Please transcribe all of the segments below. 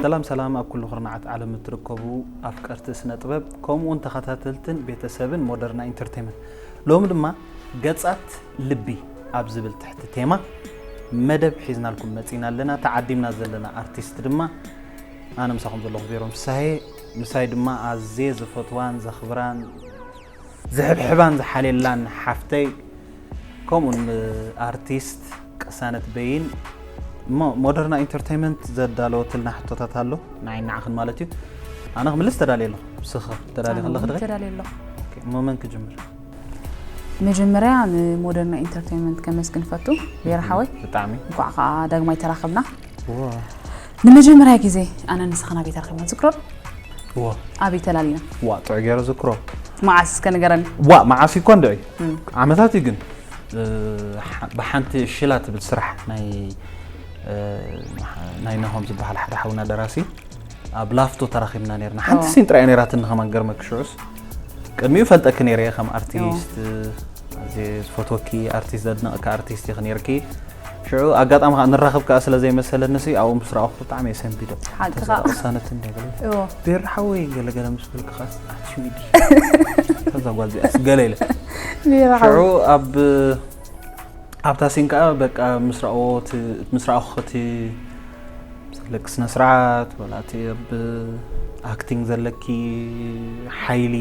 ሰላም ሰላም፣ ኣብ ኩሉ ኩርናዓት ዓለም እትርከቡ ኣፍቀርቲ ስነ ጥበብ፣ ከምኡ እውን ተኸታተልትን ቤተሰብን ሞደርና ኢንተርቴይመንት፣ ሎሚ ድማ ገጻት ልቢ ኣብ ዝብል ትሕቲ ቴማ መደብ ሒዝናልኩም መጺና ኣለና። ተዓዲምና ዘለና ኣርቲስት ድማ ኣነ ምሳኹም ዘለኹ ቬሮን ፍሳሄ፣ ምሳይ ድማ ኣዝየ ዝፈትዋን ዘኽብራን ዝሕብሕባን ዝሓልየላን ሓፍተይ፣ ከምኡን ኣርቲስት ቅሳነት በይን። እሞ ሞደርና ኢንተርቴይመንት ዘዳለወትልና ሕቶታት ኣሎ፣ ንዓይ ንዓኽን ማለት እዩ። ኣነ ክምልስ ተዳልየ ኣለኹ። ንስኺ ተዳልየ ከለኺ ድኺ? ተዳልየ ኣለኹ። ኦኬ፣ እሞ መን ክጅምር? መጀመርያ ንሞደርና ኢንተርቴይመንት ከመስግን ፈቱ፣ ቬራ ሓወይ። ብጣዕሚ። እንኳዕ ከዓ ዳግማይ ተራኸብና። ዋ። ንመጀመርያ ግዜ ኣነ ንስኻ ናበይ ተራኺብና ትዝክሮ ዶ? ዋ። ኣበይ ተላሊና? ዋ፣ ጥዑይ ገይረ ዝክሮ። መዓስ እስከ ንገረኒ። ዋ፣ መዓስ እኮ እንድዒ። እም። ዓመታት እዩ ግን፣ እ፣ ሓ-፣ ብሓንቲ ሽላ ትብል ስራሕ ናይ፣ እ፣ ናይ ናሆም ዝበሃል ሓደ ሓውና ደራሲ ኣብ ላፍቶ ተራኺብና ነርና። ሓንቲ ኦ። ሲን ጥራይ ነራትኒ ከማን ገርመክ ሽዑስ። ቅድሚኡ ፈልጠኪ ነይረ እየ ከም ኣርቲስት፣ ኦ። ኣዝየ ዝፈትወኪ ኣርቲስት፣ ዘድንቕካ ኣርቲስት ኢኺ ነይርኪ። ሽዑ ኣጋጣሚ ከዓ ንራኸብ ከዓ ስለ ዘይመሰለኒ ሲ ኣብኡ ምስ ረኣኹ ብጣዕሚ እየ ሰንቢደ። ሓቅኻ። ተዛ ቅሳነት እንደ ገለ። እዎ። ቤራ ሓወይ ገለ ገለ ምስ በልኪ ከዓ ኣትሽው ኢዲ። ተዛ ጓል እዚኣስ ገለ ኢለ። ቤራ ሓወይ። ሽዑ ኣብ፣ ኣብታ ሲን ከዓ በቃ ምስ ረኣዎ እቲ፣ ምስ ረኣኹ እቲ ዘለኪ ስነ ስርዓት፣ ወላ እቲ ኣብ ኣክቲንግ ዘለኪ ሓይሊ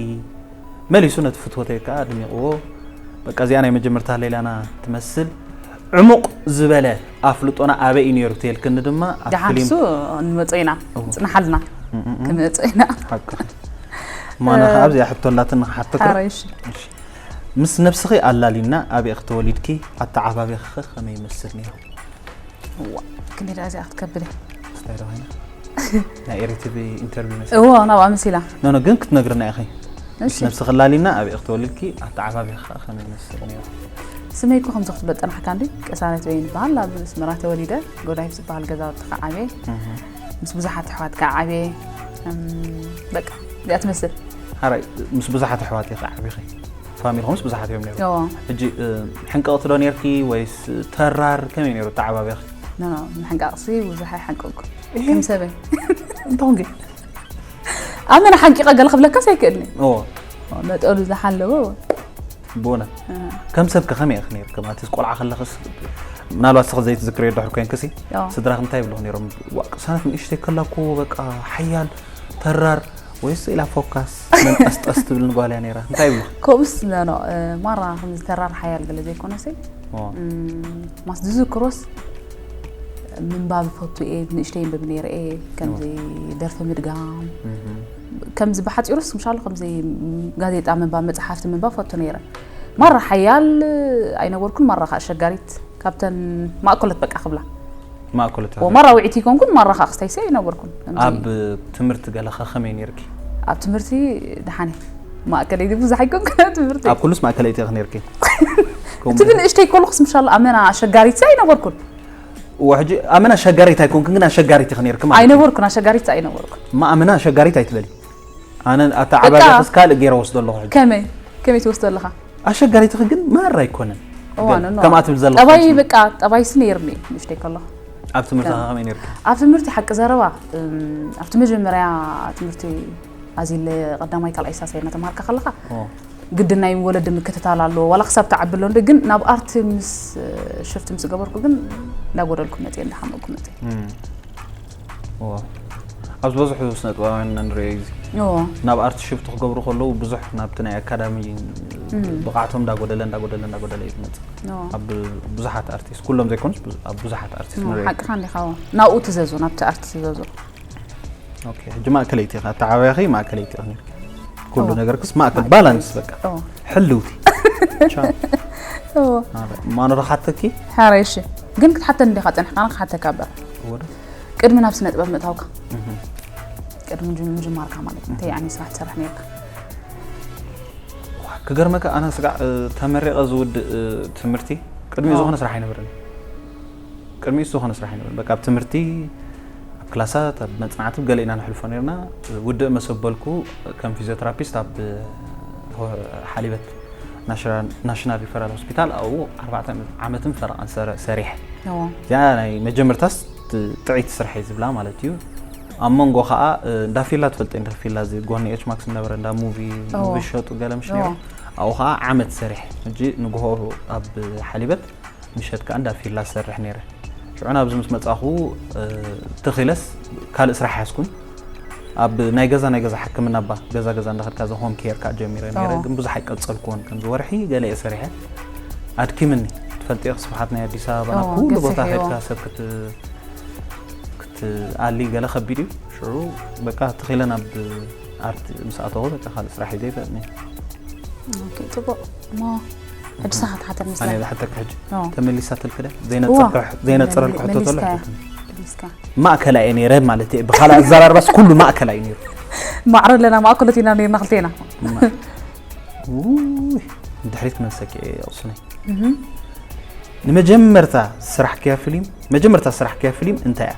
መሊሱ ነቲ ፍትወተይ ከዓ ኣድሚቕዎ። በቃ እዚኣ ናይ መጀመርታ ሌላና ትመስል። ዕሙቕ ዝበለ ኣፍልጦና ኣበይ እዩ ነይሩ ተልክኒ ድማ ኣብ ደሓን ፊልም እሱ ንመጾ ኢና፣ እዎ። ጽንሓልና። እም፣ እም፣ እም። ክንመጾ ኢና። ሓቅኺ። ማነ እ፣ ከዓ ኣብዚኣ ሕቶ ኣላትኒ ክሓተካ። ሓራይ፣ እሺ። እሺ። ምስ ነብስኺ ኣላሊና ኣበይ ኢኺ ተወሊድኪ? ኣተዓባብያኺ ከ ከመይ ይመስል ነይሩ? እዋ፣ ክንደይ ደኣ እዚኣ ክትከብድ እያ? ስታይ ዶ ኮይና? ናይ ኤሪ ቲቪ ኢንተርቪው መሲሉ። እዎ፣ ናብኣ መሲላ። ኖ፣ ኖ፣ ግን ክትነግርና ኢኺ። እሺ። ምስ ነብስኺ ኣላሊና ኣበይ ኢኺ ተወሊድኪ? ኣተዓባብያኺ ከ ከመይ ይመስል ነይሩ? ስመይ እኮ ከምዚ ክትብሎ ዝጸናሕካ እንዲ፣ ቅሳነት በይን ይበሃል። ኣብ ኣስመራ ተወሊደ፣ ጎዳይፍ ዝበሃል ገዛውቲ ከዓ ዓብየ። እህ። ምስ ብዙሓት ኣሕዋት ከዓ ዓብየ። እም፣ በቃ፣ እዚኣ ትመስል። ሓራይ፣ ምስ ብዙሓት ኣሕዋት ኢኺ ዓቢኺ? ፋሚልኹምስ ብዙሓት እዮም ነይሩ? እዎ። ሕጂ፣ እ፣ ሕንቅቕቲ ዶ ነይርኪ ወይስ ተራር? ከመይ ነይሩ ኣተዓባብያኺ? ኖ፣ ኖ፣ ምሕንቃቕሲ ብዙሕ ኣይሓንቀቕኩ። እሄ። ከም ሰበይ። እንተ ኾንኪ? ኣመና ሓንቂቐ ገለ ክብለካስ ኣይክእልን እየ። እዎ። መጠኑ ዝሓለወ። ብእውነት። እ። ከም ሰብ ከ ከመይ ኢኺ ነይርኪ? ማለት ቆልዓ ከለኽስ ምናልባት ስኺ ዘይትዝክርዮ ድሕር ኮይንክሲ፣ እዎ። ስድራኺ እንታይ ይብልኹ ነይሮም? ዋ፣ ቅሳነት ንእሽተይ ከላ እኮ በቃ ሓያል ተራር ወይስ ኢላ ፎካስ መንጠስጠስ ትብል ጓል እያ ነይራ? እንታይ ይብሉ? ከምኡስ ኖ፣ ኖ፣ እ፣ ማራ ከምዚ ተራር ሓያል ገለ ዘይኮነሲ፣ ኦ። እም፣ ማስ ዝዝክሮስ ምንባብ ይፈቱ እየ፣ ንእሽተይ ይንብብ ነይረ እየ፣ ከምዚ ኦ። ደርፊ ምድጋም። እህ። ከምዚ ብሓጺሩስ ምሻሉ ከምዚ ጋዜጣ ምንባብ፣ መጽሓፍቲ ምንባብ ፈቱ ነይረ። ማራ ሓያል ኣይነበርኩን፣ ማራ ከኣ ኣሸጋሪት። ካብተን ማእከሎት በቃ ክብላ። ማእከሎት ወ-፣ ማራ ውዕይቲ ይኮንኩን፣ ማራ ከዓ ክስታይሲ ኣይነበርኩን። ከምዚ ኣብ ትምህርቲ ገለ ከ ከመይ ነይርኪ? ኣብ ትምህርቲ ደሓን እየ። ማእከለይቲ ብዙሕ ኣይኮንኩን ኣብ ትምህርቲ። ኣብ ኩሉስ ማእከለይቲ ኢኺ ነይርኪ? እቲ ግን ንእሽተይ ከለኹስ ምሻሎ ኣመና ኣሸጋሪት ኣይነበርኩን። ወ-፣ ሕጂ ኣመና ኣሸጋሪት ኣይኮንክን፣ ግን ኣሸጋሪት ኢኺ ነይርኪ ማለት እዩ። ኣይነበርኩን፣ ኣሸጋሪት ኣይነበርኩን። እማ ኣመና ኣሸጋሪት ኣይትበሊ። ኣነ ኣተዓባብያኽስ በቃ ካልእ ገይረ ወስዶ ኣለኹ ሕጂ። ከመይ? ከመይ ትወስዶ ኣለኻ? ኣሸጋሪትኺ ግን ማራ ኣይኮነን። እዋ፣ ግን ኖ፣ ኖ። ከምኣ ትብል ዘለኻ ጠባይ ትመስሊ። በቃ፣ ጠባይሲ ነይርኒ፣ ንእሽተይ ከለኹ። ኣብ ትምህርቲ ከም ከመይ ነይርኪ? ኣብ ትምህርቲ ሓቂ ዘረባ፣ እም፣ ኣብቲ መጀመርያ ትምህርቲ ኣዚለ ቀዳማይ ካልኣይ ሳልሳይ እናተምሃርካ ከለኻ፣ ኦ። ግድን ናይ ወለዲ ምክትታል ኣለዎ። ዋላ ክሳብ ትዓቢ ኣሎ እንዶ፣ ግን ናብ ኣርቲ ምስ፣ ሽፍት ምስ ገበርኩ ግን እንዳጎደልኩ መፅየ፣ እንዳሓመቕኩ መፅየ። እም። እዎ። ኣብ ዝበዝሑ ስነ ጥበባውያን ንሪኦ እዩ እዚ። እዎ። ናብ ኣርቲ ሽፍት ክገብሩ ከለዉ ብዙሕ ናብቲ ናይ ኣካዳሚ እም። ብቕዓቶም እንዳጎደለ፣ እንዳጎደለ፣ እንዳጎደለ እዩ ዝመጽእ። እዎ። ኣብ ብዙሓት ኣርቲስት፣ ኩሎም ዘይኮኑስ ብዙ-፣ ኣብ ብዙሓት ኣርቲስት እዎ፣ ንሪኦ። ሓቅኻ እንዲኻ፣ እዎ። ናብኡ ትዘዙ፣ ናብቲ ኣርቲ ትዘዙ። ኦኬ፣ ሕጂ ማእከለይቲ ኢኻ፣ ኣተዓባብያኺ ማእከለይቲ ኢኻ ነይርኪ። ኩሉ እዎ። ነገርክስ ማእከል፣ ማእከል። ባላንስ በቃ። እዎ። ሕልውቲ። ቻው። እዎ። ኣረ፣ ማኖ ዶ ክሓተኪ? ሓራይ፣ እሺ። ግን ክትሓተኒ እንዲኻ ጸኒሕካ፣ ኣነ ክሓተካ እበር። እዎ ዶ? ቅድሚ ናብ ስነ ጥበብ ምእታውካ፣ እህ። ቅድሚ ምጅ-፣ ምጅማርካ ማለት እዩ፣ እንታይ እህ። ዓይነት ስራሕ ትሰርሕ ነይርካ? ክገርመካ፣ ኣነ ስጋዕ፣ እ፣ ተመሪቐ ዝውድእ፣ እ፣ ትምህርቲ፣ ቅድሚኡ ኦ። ዝኾነ ስራሕ ኣይነበረን። ቅድሚኡ ዝኾነ ስራሕ ኣይነበረን። በቃ ኣብ ትምህርቲ፣ ኣብ ክላሳት፣ ኣብ መጽናዕቲ ገለ ኢና ነሕልፎ ነይርና። ውድእ መሰ በልኩ፣ ከም ፊዚዮተራፒስት ኣብ፣ እ፣ ሆ-፣ ሓሊበት ናሽና-፣ ናሽናል ሪፈራል ሆስፒታል ኣብኡ ኣርባዕተ ዓመትን ፈረቓን ሰረ-፣ ሰሪሐ። እዎ። እዚኣ ናይ መጀመርታስ ት-፣ ጥዕይቲ ስራሕ እየ ዝብላ ማለት እዩ። ኣብ መንጎ ከዓ እንዳ ፊላ ትፈልጥ፣ እንዳ ፊላ እዚ ጎኒ ኤች ማክስ ነበረ፣ እንዳ ሙቪ ሙቪ ሸጡ ገለ ምሽ ነሩ። ኣብኡ ከዓ ዓመት ሰሪሕ። ሕጂ ንግሆ ኣብ ሓሊበት፣ ምሸት ከዓ እንዳ ፊላ ሰርሕ ነረ። ሽዑ ናብዚ ምስ መፃኹ ትኺለስ ካልእ ስራሕ ያዝኩን። ኣብ ናይ ገዛ ናይ ገዛ ሕክምና ባ ገዛ ገዛ እንዳኸድካ ዘ ሆም ኬር ከዓ ጀሚረ ነረ። ግን ብዙሕ ኣይቀፀልኩዎን። ከምዚ ወርሒ ገለ እየ ሰሪሐ። ኣድኪምኒ። ትፈልጥዮ ስብሓት ናይ ኣዲስ ኣበባና ኩሉ ቦታ ኸድካ ሰብ ክት ክትኣሊ ገለ ከቢድ እዩ። ሽዑ በቃ ተኺለ ናብ ኣርት ምስ ኣተኹ በቃ ካልእ ስራሕ ሒዘ ይፈጥኒ። ጽቡቕ እሞ ሕጂ ሳኻት ሓተር ኣነ ዝሓተክ ሕጂ ተመሊሳትልክ ደ ዘይነጸረልኩ ሕቶ ተሎ ማእከላይ ነይረ ማለት እዩ። ብካልእ ኣዘራርባስ ኩሉ ማእከላይ ነይሩ። ማዕረ ኣለና ማእከሎት ኢና ነርና ክልቴና። ድሕሪት ክመልሰኪ እየ ቁሱነይ። ንመጀመርታ ዝስራሕክያ ፊልም መጀመርታ ዝስራሕክያ ፊልም እንታይ እያ?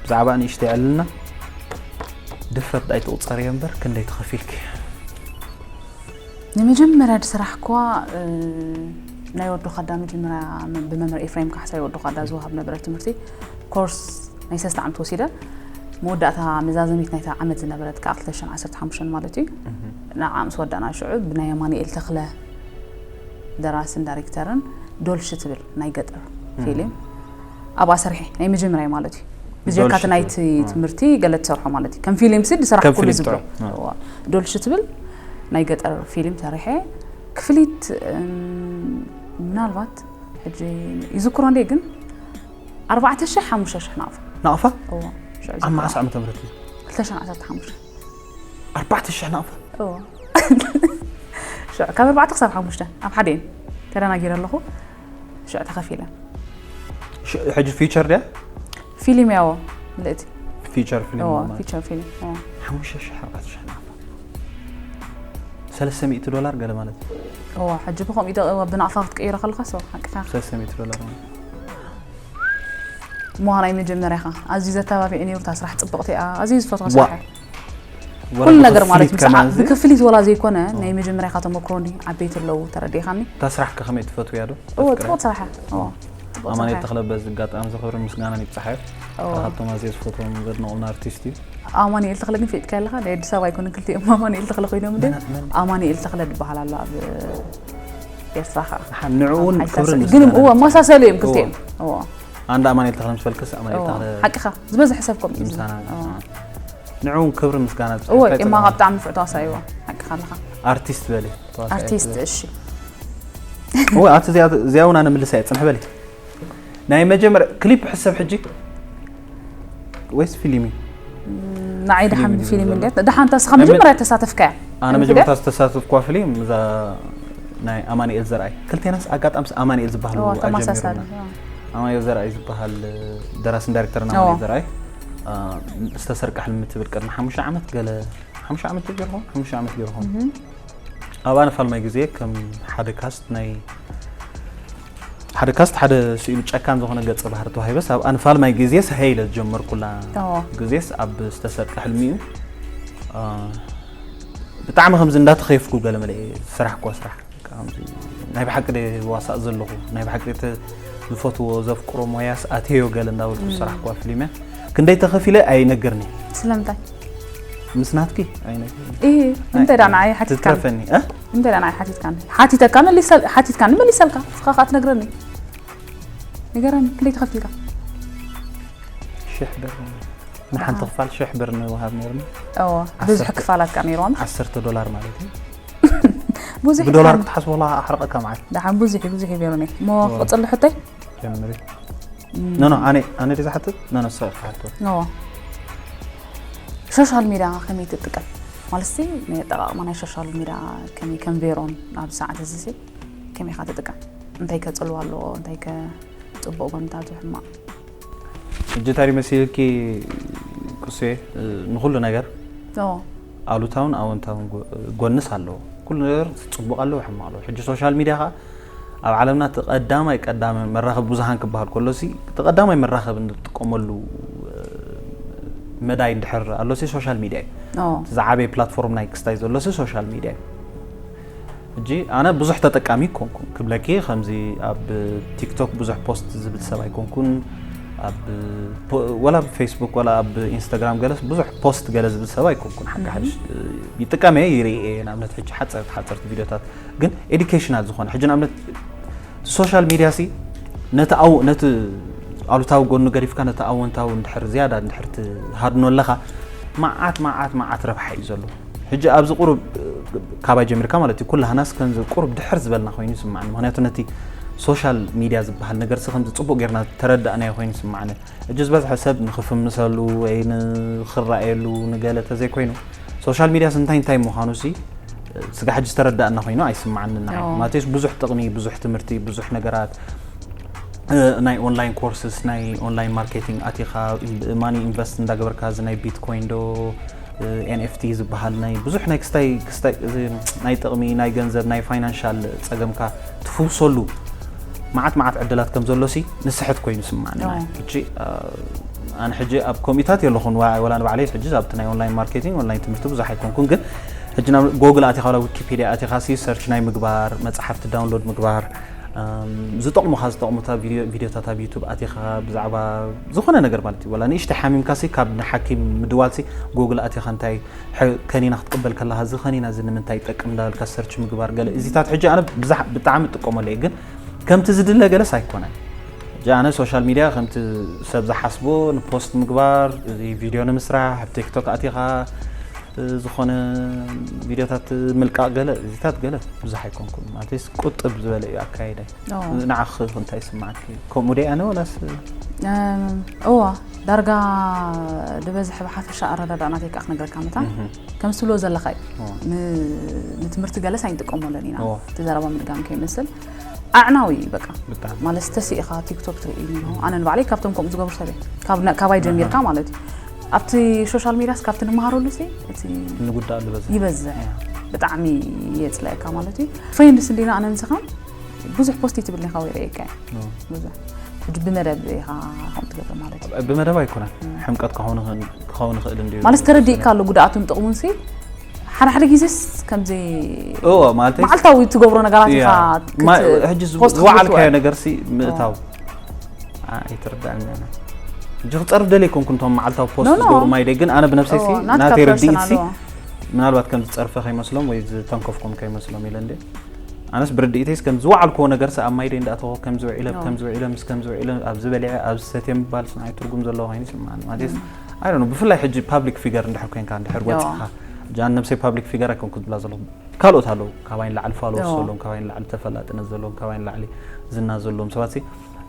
ብዛዕባ ንእሽተይ ዕልልና ድፍረት ዳይ ትቑፀር እየ እምበር ክንደይ ተኸፊልኪ? ንመጀመርያ ዝስራሕክዋ ናይ ወዲ ኻዳ መጀመርያ ብመምህር ኤፍሬም ካሕሳይ ወዲ ኻዳ ዝወሃብ ነበረ ትምህርቲ ኮርስ ናይ ሰለስተ ዓመት ወሲደ። መወዳእታ መዛዘሚት ናይታ ዓመት ዝነበረት ከዓ ክልተ ሽሕን ዓሰርተ ሓሙሽተን ማለት እዩ። ንዓ ምስ ወዳእና ሽዑ ብናይ ኣማኑኤል ተኽለ ደራስን ዳይሬክተርን ዶልሽ ትብል ናይ ገጠር ፊልም ኣብኣ ሰርሐ ናይ መጀመርያ ማለት እዩ። ብጀካ እቲ ናይቲ ትምህርቲ ገለ ትሰርሖ ማለት እዩ። ከም ፊልም ሲ ዝሰራሕ ኩሉ ዝብል ዶልሽ ትብል ናይ ገጠር ፊልም ሰሪሐ። ክፍሊት ምናልባት ሕጂ ይዝክሮ እንደ ግን ኣርባዕተ ሽሕ ሓሙሽተ ሽሕ ናቕፋ ናቕፋ ኣብ መዓስ ዓመተ ምህረት እዩ? ክልተ ሽሕን ዓሰርተ ሓሙሽተ ኣርባዕተ ሽሕ ናቕፋ ካብ ኣርባዕተ ክሳብ ሓሙሽተ ኣብ ሓደ እየን ተደናጊረ ኣለኹ። ሽዕ ተኸፊለ። ሕጂ ፊቸር ድያ? ፊልም ያዎ ምልእቲ ፊቸር ፊልም ማለት ፊቸር ፊልም። ሓሙሽተ ሽሕ ኣርባዕተ ሽሕ ናቕፋ ሰለስተ ሚእቲ ዶላር ገለ ማለት እዩ። እዋ ሕጂ ብኸምኡ ኢደ ብናቕፋ ክትቀይሮ ከለኻ ሰው ሓቅኻ ሰለስተ ሚእቲ ዶላር ማለት ምዃና ናይ መጀመርያኻ ኣዝዩ ዘተባቢዕ ነይሩ። እታ ስራሕ ፅብቕቲ እያ። ኣዝዩ ዝፈትዋ ስራሕ እያ። ኩሉ ነገር ማለት ብክፍሊት ወላ ዘይኮነ ናይ መጀመርያኻ ተመክሮ እንዲ ዓበይቲ ኣለዉ ተረዲኻኒ። እታ ስራሕከ ከመይ ትፈትውያ ዶ? እዎ ፅቡቕ ስራሕ እያ። ኣማኑኤል ተኽለ በዚ ኣጋጣሚ እዚ ክብርን ምስጋናን ይብፃሓዮ። ሓደ ካብቶም ኣዝየ ዝፈትዎም ዘድንቖም ኣርቲስት እዩ። ኣማኑኤል ተኽለ ግን ፍሊጥካዮ ኣለኻ? ናይ ኣዲስ ኣበባ ኣይኮነን ክልቲኦም ኣማኑኤል ተኽለ ኮይኖም እንደ ኣማኑኤል ተኽለ ዝበሃል ኣሎ ኣብ ኤርትራ ከዓ። ንዕኡ እውን ክብርን ምስጋናን ይብፃሓዮ። መሳሰሉ እዮም ክልቲኦም። ኣንዳ ኣማኑኤል ተኽለ ምስ በልክስ ኣማኑኤል ተኽለ ሓቅኻ ዝበዝሐ ሰብ ከምኡ እዩ ዝብል። ንዕኡ እውን ክብርን ምስጋናን ይብፃሓዮ። እሞ ካብ ብጣዕሚ ፍዕቶ ኣሳይዎ ሓቅኻ ኣለኻ። ኣርቲስት በሊ። ኣርቲስት እሺ። እወ ኣቲ እዚኣ እውን ኣነ ምልሳ እየ ፅንሕ በሊ። ናይ መጀመርያ ክሊፕ ሕሰብ ሕጂ ወይስ ፊልም እዩ? ንዓይ ደሓን ፊልም እንዴት ደሓን ታስኻ መጀመርያ ተሳተፍካያ? ኣነ መጀመርታ ዝተሳተፍኳ ፊልም እዛ ናይ ኣማኑኤል ዘርኣይ ክልቴናስ ኣጋጣምስ ኣማኑኤል ዝበሃል ኣጀሚሩና። ኣማኑኤል ዘርኣይ ዝበሃል ደራስን ዳይሬክተርን ኣማኑኤል ዘርኣይ ዝተሰርቀ ሕልሚ ትብል ቅድሚ ሓሙሽተ ዓመት ገለ ሓሙሽተ ዓመት ገርኹም ሓሙሽተ ዓመት ገርኹም ኣብ ኣንፋልማይ ግዜ ከም ሓደ ካስት ናይ ሓደ ካስት ሓደ ስኢሉ ጨካን ዝኾነ ገጸ ባህሪ ተዋሂበስ ኣብ ኣንፋልማይ ግዜስ ሃይለ ዝጀመርኩላ ግዜስ ኣብ ዝተሰርቀ ሕልሚ እዩ። ብጣዕሚ ከምዚ እንዳተኸየፍኩ ገለ መለ ስራሕ እኳ ስራሕ ናይ ብሓቂ ደ ዋሳእ ዘለኹ ናይ ብሓቂ ዝፈትዎ ዘፍቅሮ ሞያስ ኣትዮ ገለ እንዳበልኩ ስራሕ እኳ ፊልም እያ። ክንደይ ተኸፊለ ኣይነግርኒ። ስለምንታይ? ምስ ናትኪ ኣይነግርኒ። እይ እንታይ ዳ ንዓይ ሓቲትካኒ? ትትረፈኒ። እንታይ ዳ ንዓይ ሓቲትካኒ? ሓቲተካ መሊሰል ሓቲትካኒ መሊሰልካ እስኻ ከዓ ትነግረኒ። ንገረኒ ክንደይ ተኸፊልካ? ሽሕ ብር ንሓንቲ ክፋል ሽሕ ብር ንወሃብ ነርና። እዎ ብዙሕ ክፋላት ከዓ ነይርዎም። ዓሰርተ ዶላር ማለት እዩ። ብዙሕ ብዶላር ክትሓስቦ ኣሕርቐካ መዓት። ደሓን ብዙሕ እዩ ብዙሕ እዩ ነይሩኒ። እሞ ክቕፅል ሕቶይ? ጀምሪ። ኖ ኖ ኣነ ኣነ ድዛ ሓትት ኖ ኖ ሰ ሓቶ። እዎ ሶሻል ሚዲያ ከመይ ትጥቀም? ማለት ሲ ናይ ኣጠቓቕማ ናይ ሶሻል ሚዲያ ከመይ ከም ቬሮን ኣብ ሰዓት እዚ ሲ ከመይ ኢኻ ትጥቀም? እንታይ ከ ፅልዋ ኣለዎ? እንታይ ከ ፅቡቕ ጎንታቱ ሕማቕ? ሕጂ እንታይ መሲልኪ ቁሴ ንኩሉ ነገር ኣሉታውን ኣወንታውን ጎንስ ኣለዎ። ኩሉ ነገር ፅቡቅ ኣለዎ ሕማቅ ኣለዎ። ሕጂ ሶሻል ሚድያ ከዓ ኣብ ዓለምና እቲ ቀዳማይ ቀዳማይ መራኸቢ ብዙሃን ክበሃል ከሎ ሲ እቲ ቀዳማይ መራኸቢ እንጥቀመሉ መዳይ እንድሕር ኣሎ ሲ ሶሻል ሚድያ እዩ። እቲ ዝዓበየ ፕላትፎርም ናይ ክስታይ ዘሎ ሲ ሶሻል ሚድያ እዩ። ሕጂ ኣነ ብዙሕ ተጠቃሚ ኣይኮንኩን ክብለኪ፣ ከምዚ ኣብ ቲክቶክ ብዙሕ ፖስት ዝብል ሰብ ኣይኮንኩን። ኣብ ፖ- ወላ ኣብ ፌስቡክ ወላ ኣብ ኢንስታግራም ገለስ ብዙሕ ፖስት ገለ ዝብል ሰብ ኣይኮንኩን። ሓቂ ሓድሽ ይጥቀም እየ፣ ይርኢ እየ። ንኣብነት ሕጂ ሓፀርቲ ሓፀርቲ ቪዲዮታት ግን ኤዱኬሽናል ዝኾነ ሕጂ ንኣብነት ሶሻል ሚድያ ሲ ነቲ ኣው ነቲ ኣሉታዊ ጎኑ ገዲፍካ ነቲ ኣወንታዊ እንድሕር ዝያዳ እንድሕር ትሃድኖ ኣለኻ፣ መዓት መዓት መዓት ረብሓ እዩ ዘሎ። ሕጂ ኣብዚ ቁሩብ ካባይ ጀሚርካ ማለት እዩ፣ ኩላህናስ ከምዚ ቁሩብ ድሕር ዝበልና ኮይኑ ይስማዓኒ። ምክንያቱ ነቲ ሶሻል ሚድያ ዝበሃል ነገር ሲ ከምዚ ጽቡቅ ጌርና ተረዳእናዮ ኮይኑ ይስማዓኒ። ሕጂ ዝበዝሐ ሰብ ንክፍምሰሉ ወይ ንክረኣየሉ ንገለ ተዘይኮይኑ፣ ሶሻል ሚድያስ እንታይ እንታይ ምዃኑ ሲ ስጋ ሕጂ ዝተረዳእና ኮይኑ ኣይስማዓንን ንዓይ። ኦ። ማለትስ ብዙሕ ጥቕሚ፣ ብዙሕ ትምህርቲ፣ ብዙሕ ነገራት፣ እ፣ ናይ ኦንላይን ኮርስስ፣ ናይ ኦንላይን ማርኬቲንግ ኣቲኻ፣ ኢን-፣ ማኒ ኢንቨስት እንዳገበርካ፣ እዚ ናይ ቢትኮይን ዶ፣ እ፣ ኤን ኤፍ ቲ ዝበሃል ናይ ብዙሕ ናይ ክስታይ፣ ክስታይ፣ እዚ ናይ ጥቕሚ፣ ናይ ገንዘብ፣ ናይ ፋይናንሻል ጸገምካ ትፍውሰሉ መዓት መዓት ዕድላት ከም ዘሎ ሲ ንስሕት ኮይኑ ስማዓኒ። ኦ። ሕጂ፣ እ፣ ኣነ ሕጂ ኣብ ኮሚታት የለኹን፣ ዋ-፣ ወላ ንባዕለይ ሕጂ ኣብቲ ናይ ኦንላይን ማርኬቲንግ፣ ኦንላይን ትምህርቲ ብዙሕ ኣይኮንኩን፣ ግን ሕጂ ናብ ጎግል ኣቲኻ፣ ወላ ዊኪፔድያ ኣቲኻ ሲ ሰርች ናይ ምግባር፣ መጽሓፍቲ ዳውንሎድ ምግባር፣ እም፣ ዝጠቕሙኻ፣ ዝጠቕሙታ ቪድዮ-፣ ቪድዮታት ኣብ ዩቱብ ኣቲኻ ብዛዕባ ዝኾነ ነገር ማለት እዩ። ወላ ንእሽተይ ሓሚምካ ሲ ካብ ንሓኪም ምድዋል ሲ ጎግል ኣቲኻ እንታይ ሐ-፣ ከኒና ክትቅበል ከለኻ እዚ ከኒና እዚ ንምንታይ ይጠቅም እንዳበልካ ሰርች ምግባር ገለ እዚታት ሕጂ ኣነ ብዛሕ-፣ ብጣዕሚ እጥቀመሉ እየ፣ ግን ከምቲ ዝድለ ገለስ ኣይኮነን። ሕጂ ኣነ ሶሻል ሚድያ ከምቲ ሰብ ዝሓስቦ ንፖስት ምግባር፣ እዚ ቪድዮ ንምስራሕ፣ ኣብ ቲክቶክ ኣቲኻ፣ እ፣ ዝኾነ ቪድዮታት ምልቃቕ ገለ፣ እዚታት ገለ ብዙሕ ኣይኮንኩን። ማለትስ ቁጥብ ዝበለ እዩ ኣካይዳይ። ኦ። ንዓኺ እንታይ ይስምዓኪ? ከምኡ ደይ ኣነ ወላስ? እም፣ እዋ፣ ዳርጋ ዝበዝሐ ብሓፈሻ ኣረዳድኣ ናተይ ከኣ ክነግረካ መታን። እህ። ከም ትብሎ ዘለኻ እዩ። ኦ። ን-፣ ንትምህርቲ ገለስ ኣይንጥቀመሉን ኢና። ኦ። እቲ ዘረባ ምድጋም ከይመስል ኣዕናዊ እዩ በቃ። ብጣዕሚ። ማለት ተሲእኻ ቲክቶክ ትርኢ ኣለኹ። ኣነ ንባዕለይ ካብቶም ከምኡ ዝገብሩ ሰብ እየ። ካብ ነ-፣ ካባይ ጀሚርካ ኣሃ። ማለት እዩ። ኣብቲ ሶሻል ሚድያስ ካብቲ ንመሃረሉ ሲ እቲ ንጉዳእ ዝበዝሕ። ይበዝሕ። ያ። ብጣዕሚ የጽልኣካ ማለት እዩ። ፍሬንድስ እንዲና ኣነ ንስኻ ብዙሕ ፖስት ትብል ኢኻ ወይ ርእየካ እየ። ኦ። ብዙሕ። ሕጂ ብመደብ ኢኻ ከምኡ ትገብር ማለት እዩ። ብመደብ ኣይኮነን። እም። ሕምቀት ክኸውን ይኽእል፣ ክኸውን ይኽእል እንድዩ። ማለት ተረዲእካ ኣሎ ጉድኣቱን ጥቕሙን ሲ፣ ሓደ ሓደ ግዜስ ከምዚ እዎ፣ ማለተይ መዓልታዊ ትገብሮ ነገራት ያ። ኢኻ ማ-፣ ክት-፣ ሕጂ ዝ-፣ ፖስት ዝወዓልካዮ ክትውዕል። ነገር ሲ ምእታው። ኦ። ኣ-፣ ኣይትርዳእን ኣነ። ሕጂ ክጸርፍ ደልየ ኣይኮንኩን እቶም መዓልታዊ ፖስት ኖ፣ ኖ። ዝገብሩ ማይ ደይ፣ ግን ኣነ ብነብሰይ ሲ ኦ፣ ናትካ ናተይ ርድኢት ሲ ፐርሰናል ኦ። ምናልባት ከም ዝጸርፈ ከይመስሎም ወይ ዝተንከፍኩም ከይመስሎም ኢለ እንደ ኣነስ ብርድኢተይስ ከም ዝወዓልክዎ ነገር ሲ ኣብ ማይ ደይ እንዳእተኹ ከም ዝውዒለ፣ ኦ። ከም ዝውዒለ፣ ምስ ከም ዝውዒለ፣ ኣብዚ በሊዐ፣ ኣብዚ ሰትየ ምባል ሲ ንዓይ ትርጉም ዘለዎ ኮይኑ ይስምዓኒ። ማለትስ፣ እም። I don't know፣ ብፍላይ ሕጂ ፓብሊክ ፊገር እንድሕር ኮይንካ፣ እንድሕር ኦ። ወጺኻ፣ ሕጂ ኣነ ነብሰይ ፓብሊክ ፊገር ኣይኮንኩ ዝብላ ዘለኹ። ካልኦት ኣለዉ፣ ካባይ ንላዕሊ ፎሎወርስ ኦ። ዘለዎም፣ ካባይ ንላዕሊ ተፈላጥነት ዘለዎም፣ ካባይ ንላዕሊ ዝና ዘለዎም ሰባት ሲ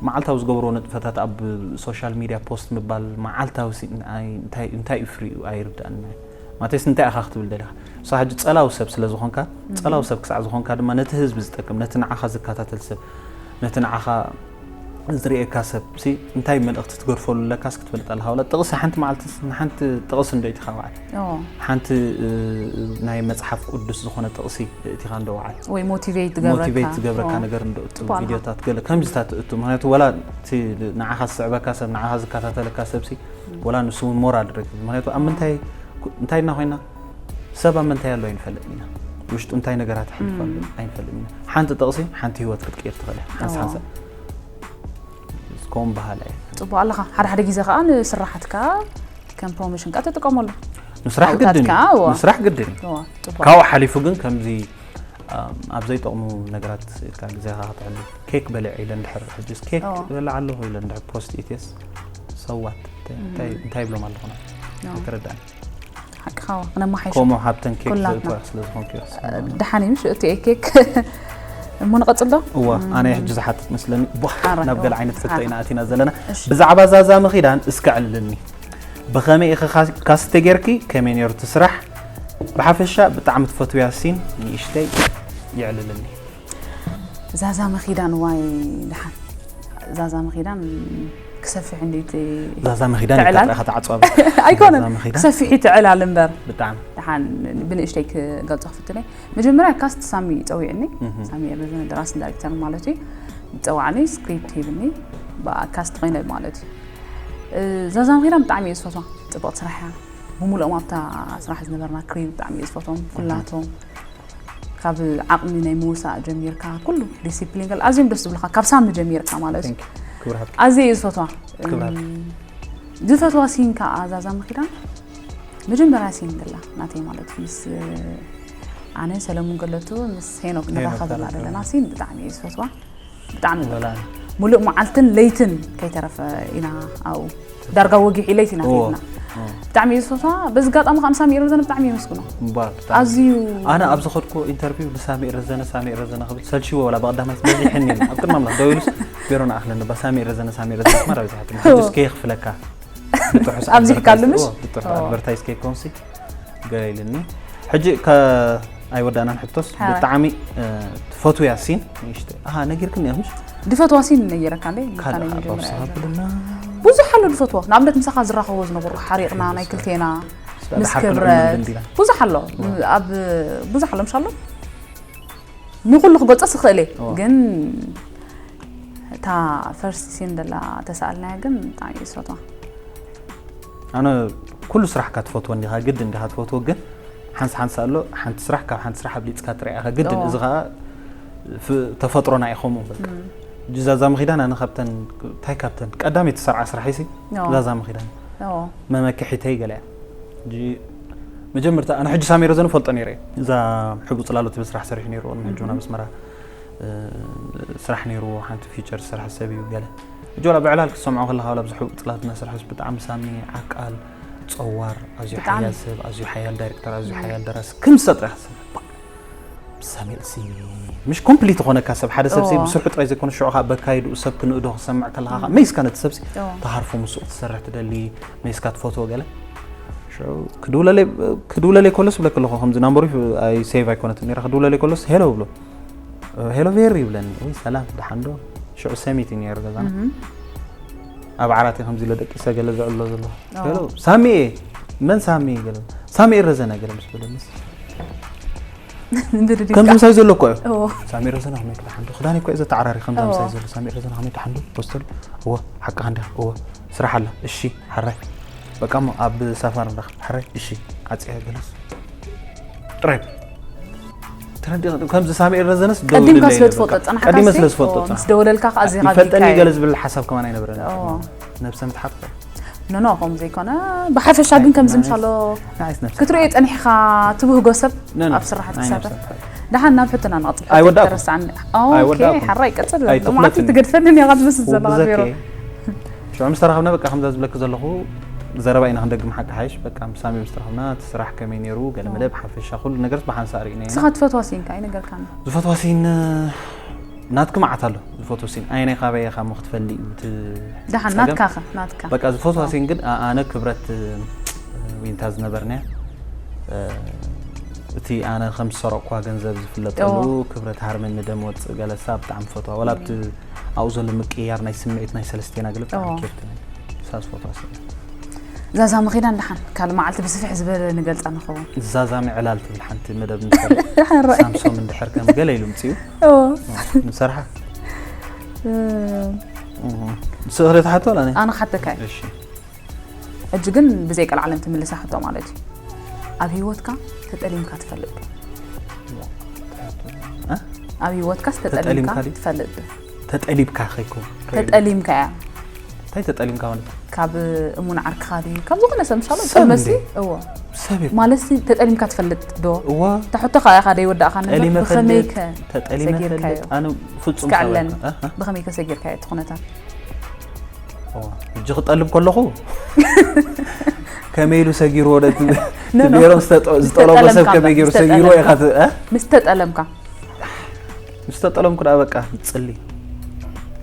መዓልታዊ ዝገብርዎ ንጥፈታት ኣብ ሶሻል ሚድያ ፖስት ምባል መዓልታዊ ሲ-፣ ኣይ፣ እንታይ፣ እንታይ እዩ ፍሪኡ ኣይርዳእን። ማለትስ እንታይ ኢኻ ክትብል ደሊኻ? ንስኻ ሕጂ ጸላዊ ሰብ ስለ ዝኾንካ፣ እም። ጸላዊ ሰብ ክሳዕ ዝኾንካ ድማ ነቲ ህዝቢ ዝጠቅም፣ ነቲ ንዓኻ ዝከታተል ሰብ፣ ነቲ ንዓኻ ዝርእየካ ሰብ ሲ እንታይ መልእኽቲ ትገድፈሉ ኣለካስ ክትፈልጥ ኣለኻ። ዋላ ጥቕሲ ሓንቲ መዓልቲ ሲ ንሓንቲ ጥቕሲ እንዶ ኢኻ በዓል። ኦ። ሓንቲ፣ እ፣ ናይ መጽሓፍ ቅዱስ ዝኾነ ጥቕሲ እቲኻ እንዶ በዓል። ወይ ሞቲቬት ዝገብረካ። ሞቲቬት ዝገብረካ ኦ። ነገር እንዶ እቱ ጽቡቕ ኣለኻ። ቪድዮታት ገለ ከምዚታት እቱ። ምኽንያቱ ዋላ እቲ ንዓኻ ዝስዕበካ ሰብ፣ ንዓኻ ዝከታተለካ ሰብ ሲ እም። ዋላ ንሱ እውን ሞራል ረኪቡ። ምኽንያቱ ኣብ ምንታይ ኩ-፣ እንታይ እና ኮይና ሰብ ኣብ ምንታይ ኣሎ ኣይንፈልጥን ኢና። ውሽጡ እንታይ ነገራት ኣሕሊፉ ኣሎ እም። ኣይንፈልጥን ኢና። ሓንቲ ጥቕሲ ሓንቲ ህይወት ክትቅይር ትኽእል እያ። ሓንሳ ኦ። ሓንሳ። ከምኡ በሃላይ እየ። ጽቡቕ ኣለኻ። ሓደ ሓደ ግዜ ከኣ ንስራሓትካ ከም ፕሮሞሽን ከኣ ትጥቀመሉ። ንስራሕ ግድን እዩ። ኣውታትካ፣ እዋ። ንስራሕ ግድን እዩ። እዋ፣ ጽቡቕ። ካብኡ ሓሊፉ ግን ከምዚ፣ ኣም፣ ኣብ ዘይጠቕሙ ነገራት ኢልካ ግዜኻ ከተሕልፍ። ኬክ በሊዐ ኢለ እንድሕር፣ ሕጅስ ኬክ እዋ። እበልዕ ኣለኹ ኢለ እንድሕር ፖስት ኢትየስ፣ so what? እንታይ፣ እም። እንታይ ይብሎም ኣለኹ? እዋ። ኣይተረዳእን። ሓቅኻ፣ ከነመሓይሾ። ከምኡ ሃብተን ኬክ ኩላትና። ዘእትዋ ስለ ዝኾንኩ እዩ። ደሓን እዩ፣ ምሽ እቲ ኬክ እሞ ንቐጽል ዶ? እዋ፣ እም። ኣነ ሕጂ ዝሓትት መስለኒ። ቧ፣ ኣረ፣ ናብ ገለ እዋ። ዓይነት ሕቶ ኣረ። ኢና ኣቲና ዘለና። እሺ። ብዛዕባ ዛዛ ምኺዳን እስከ ዕልልኒ። ብኸመይ ኢኺ ካ-፣ ካስተ ጌርኪ? ከመይ ነይሩ እቲ ስራሕ? ብሓፈሻ ብጣዕሚ ትፈትውያ ሲን ንእሽተይ የዕልልኒ። ዛዛ ምኺዳን ዋይ ደሓን። ዛዛ ምኺዳን ክሰፍሕ እንድዩ እቲ ዛዛ ምኺዳን ትዕላል? ኢልካ ጥራይ ኢኻ ትዓጽዋ። ኣይኮነን። ዛዛ ምኺዳን? ክሰፍሕ እዩ ትዕላል እምበር። ብጣዕሚ። ደሓን ብንእሽተይ ክገልጾ ክፍትን እየ። መጀመርያ ካስት ሳሚ ጸዊዕኒ። እህ። ሳሚ የበዘነ ደራስን ዳይሬክተርን ማለት እዩ። ጸዋዕኒ፣ ስክሪፕት ሂብኒ፣ ብኣ ካስት ኮይነ ማለት እዩ። እ፣ ዛዛ ምኺዳን ብጣዕሚ እየ ዝፈትዋ። ጽብቕቲ ስራሕ እያ። ብምሉኦም ኣብታ ስራሕ ዝነበርና ክሪው ብጣዕሚ እየ ዝፈትዎም፣ እህ። ኩላቶም። ካብ ዓቕሚ ናይ ምውሳእ ጀሚርካ፣ ኩሉ ዲሲፕሊን ገለ ኣዝዮም ደስ ዝብሉኻ፣ ካብ ሳሚ ጀሚርካ ማለት እዩ። Thank you። ክብሪ ሃብኪ። ኣዝየ እየ ዝፈትዋ። ክብሪ ሃብኪ። እም፣ ዝፈትዋ ሲን ከዓ ዛዛ ምኺዳን መጀመርያ ሲን ገላ ናተይ ማለት ምስ ኣነ ሰለሙን ገለቱ ምስ ሄኖክ ሄኖክ ንራኸብ እና ተራኸብ። ዘለና ሲን ብጣዕሚ እየ ዝፈትዋ። ብጣዕሚ ወላ ሙሉእ መዓልትን ለይትን ከይተረፈ ኢና ኣብኡ ዳርጋ ወጊሕ ለይቲ ኢና እዎ፣ ከይድና። እዎ። ብጣዕሚ እየ ዝፈትዋ። በዚ ኣጋጣሚ ከዓ ንሳሚ ረዘነ ብጣዕሚ የመስግኖ። እምበር፣ ብጣዕሚ። ኣዝዩ ኣነ ኣብ ዝኸድኩ ኢንተርቪው ንሳሚ ረዘነ ሳሚ ረዘነ ክብል ሰልችዎ፣ ወላ ብቐዳማይ በዚሕኒ ኢሉ ኣብ ቅድሚ ኣምላኽ ደው ኢሉስ ቢሮና ኣኽለኒ ባ ሳሚ ረዘነ ሳሚ ረዘነ ማራ ብዝሓት ሕጅስ ከየኽፍለካ ብጥሑስ ኣብዚሕካሉ ኣድቨርታይዝ- ምስ? እዎ፣ ብጥሑስ እዎ። ኣድቨርታይዝ ከይኮንሲ ገለ ኢልኒ። ሕጂ ከ ኣይወዳእናን ሕቶስ ሃይ። ብጣዕሚ እ፣ ትፈትውያ ሲን ንእሽተይ ኣሃ ነጊርክኒ እያ ምሽ ድፈትዋ ሲን ነይረካ እንደ ካልእ መጀመርያ ባብስኻ እያ። ብልና ብዙሕ ኣሎ ድፈትዎ ንኣብነት ምሳኻ ዝራኸቦ ዝነበሩ ሓሪቕና ናይ ክልቴና ምስ ድሓር ክብረት ክንዕልል እንዲና ብዙሕ ኣሎ ኣብ ብዙሕ ኣሎ ምሻሎ ንኩሉ ክገልፀ ስኽእል እየ እዎ። ግን እታ ፈርስት ሲን ደላ ተሰኣልናያ ግን ብጣዕሚ እዩ ዝፈትዋ ኣነ ኩሉ ስራሕካ ትፈትዎ እንዲኻ ግድ እንዲኻ ትፈትዎ ግን ሓንስ ሓንስ ኣሎ ሓንቲ ስራሕ ካብ ሓንቲ ስራሕ ኣብሊፅካ ትሪኣኻ ግድን እዎ። እዚ ከዓ ፍ- ተፈጥሮና እዩ ከምኡ በቃ ጅዛዛ ምኺዳን ኣነ ካብተን እንታይ ካብተን ቀዳመይቲ ዝሰርዓ ስራሕ ይሲ እዎ። ዛዛ ምኺዳን እዎ። መመክሒተይ ገለ እያ ሕጂ መጀመርታ ኣነ ሕጂ ሳሜሮ ዘንፈልጦ ነይረ እየ እዛ ሕቡ ፅላሎት ትብል ስራሕ ሰሪሑ ነይሩ ቅድሚ ሕጂ እውን ኣብ ኣስመራ እ፣ ስራሕ ነይርዎ ሓንቲ ፊቸር ስራሕ ሰብ እዩ ገለ ሕጂ ዋላ ብዕላል ክትሰምዖ ከለካ ዋላ ብዙሕ ውጥላት እናሰርሐስ ብጣዕሚ ሳሚ ዓቃል ፀዋር ኣዝዩ ብጣዕሚ። ሓያል ሰብ ኣዝዩ ሓያል ዳይሬክተር ኣዝዩ ሓያል ደራሲ ክምሰጥ ኢኻ ሰብ ሳሚ ሲ ምሽ ኮምፕሊት ዝኾነካ ሰብ ሓደ ሰብ ሲ እዎ። ብስርሑ ጥራይ ዘይኮነ ሽዑ ከዓ በካይድኡ ሰብ ክንእዶ ክሰምዕ ከለካ ከዓ መይስካ ነቲ ሰብ ሲ እዎ። ተሃርፎ ምስኡ ትሰርሕ ትደሊ መይስካ ትፈትዎ ገለ ሽዑ ክድውለለይ ክድውለለይ ከሎስ ብለክ ኣለኹ ከምዚ ናምበሩ ኣይ ሴቭ ኣይኮነትን ነራ ክድውለለይ ከሎስ ሄሎ ብሎ ሄሎ ቬሪ ይብለኒ ወይ ሰላም ደሓን ዶ ሽዑ ሰሚት እዩ ነይሩ ገዛና ኣብ ዓራት ከምዚ ኢለ ደቂሰ ገለ ዝዕሎ ዘሎ ሄሎ ሳሚ እየ መን ሳሚ ገለ ሳሚ እየ ረዘነ ገለ ምስ በለኒስ ከምዚ ምሳይ ዘሎ እኮ እዩ ሳሚ ረዘነ ከመይ ደሓን ዶ ክዳን እኮ እዩ ዘተዓራሪ ከምዚ ምሳይ ዘሎ ሳሚ ረዘነ ከመይ ደሓን ዶ ወስተሉ እወ ሓቂ ሃንዲ እወ ስራሕ ኣላ እሺ ሓራይ በቃ እሞ ኣብ ሳፋር ንራኸብ ሓራይ እሺ ዓፅያ ገለስ ጥራይ ተረዲእ ከምዚ ሳሚኤል ረዘነስ ቀዲምካ ስለ ትፈልጦ ፀናሕካ ቀዲመ ስለ ዝፈልጦ ይፈልጠኒ ገለ ዝብል ሓሳብ ከማን ኣይነበረን ነብሰ ምትሓት ኖኖ ከምኡ ዘይኮነ ብሓፈሻ ግን ከምዚ ምሻሎ ክትሪኦ ፀኒሕካ ትብህጎ ሰብ ኣብ ስራሕቲ ክሳተፍ ደሓን ናብ ሕትና ንቐፅል ኣይወዳእኩ ተረሳዕኒ ኣይወዳእኩ ሓራይ ቀፅል ኣይትኹለትኒ ትገድፈኒ ኔራ ትመስል ዘላ ቢሮ ሽዑ ምስ ተራኸብና በቃ ከምዛ ዝብለኪ ዘለኹ ዘረባ ኢና ክንደግም ሓቂ ሓይሽ በቃ ምሳሚ ምስ ተራኸብና እቲ ስራሕ ከመይ ነይሩ ገለ መለ ብሓፈሻ ኩሉ ነገርስ ብሓንሳእ ርኢና ኢና ንስኻ ትፈትዋ ሲንካ ኣይነገርካኒ ዝፈትዋ ሲን ናትኪ መዓት ኣሎ ዝፈትዎ ሲን ኣየናይ ካበይ ኢኻ እሞ ክትፈልዩ እቲ ደሓን ጸገም? ናትካ ኸ ናትካ በቃ ዝፈትዋ ሲን ግን ኣ- ኣነ ክብረት እ፣ ዊንታ ዝነበርናያ እ፣ እቲ ኣነ ከም ዝሰረቕኳ ገንዘብ ዝፍለጠሉ እዎ። ክብረት ሃርመኒ ደም ወፅእ ገለሳ ብጣዕሚ ፈትዋ ወላ ኣብቲ ኣብኡ ዘሎ ምቅያር ናይ ስምዒት ናይ ሰለስቴና ገለ ብጣዕሚ እዎ። ኬፍቲ ናይ ሳስ ፈትዋ ሲን ዛዛ መኺዳን ደሓን ካልእ መዓልቲ ብስፍሕ ዝበለ ንገልፃ ንኸውን ዛዛ ምዕላል ትብል ሓንቲ መደብ ንሰርሕ ሓራይ ሳምሶም እንድሕር ከም ገለ ኢሉ ምፅኡ እዎ። ንሰርሓ እ፣ ስእኽለ ተሓቶ ኣላ ኣነ ክሓተካ እዩ እሺ ሕጂ ግን ብዘይ ቀልዓለም ትምልሳ ሕቶ ማለት እዩ ኣብ ህይወትካ ተጠሊምካ ትፈልጥ ዶ? እ? ኣብ ህይወትካስ ተጠሊምካ ተጠሊምካ ድዩ? ትፈልጥ ዶ? ተጠሊብካ ከይኮ ተጠሊምካ እያ እንታይ ተጠሊምካ ማለት ካብ እሙን ዓርክኻ ድዩ ካብ ዝኾነ ሰብ ምሻሎ ሰብ ጠልመሲ እንዴ? እዎ ሰብ ይኮ ማለትሲ ተጠሊምካ ትፈልጥ ዶ እዋ ተሕቶ ከዓ ኢኻ ደይወዳእኻ ነበር ጠሊመ ብኸመይ ፈልጥ ከ ተጠሊመ ሰጊርካዮ? ፈልጥ ኣነ ፍጹም እስኪ ዓለን። ሰብ ኣይኮን። እ? እ? ብኸመይ ከ ሰጊርካዮ እቲ ኩነታት እዋ፣ ሕጂ ክጠልብ ከለኹ ከመይ ኢሉ ሰጊርዎ ደ ኖ፣ ኖ። ቢሮም ዝጠለቦ ሰብ ዝተጠለምካ ከመይ ገይሩ እምበር፣ ሰጊርዎ ኢኻ ዝተጠለምካ። እ? ምስ ተጠለምካ ምስ ተጠለምኩ ደኣ በቃ ይጽሊ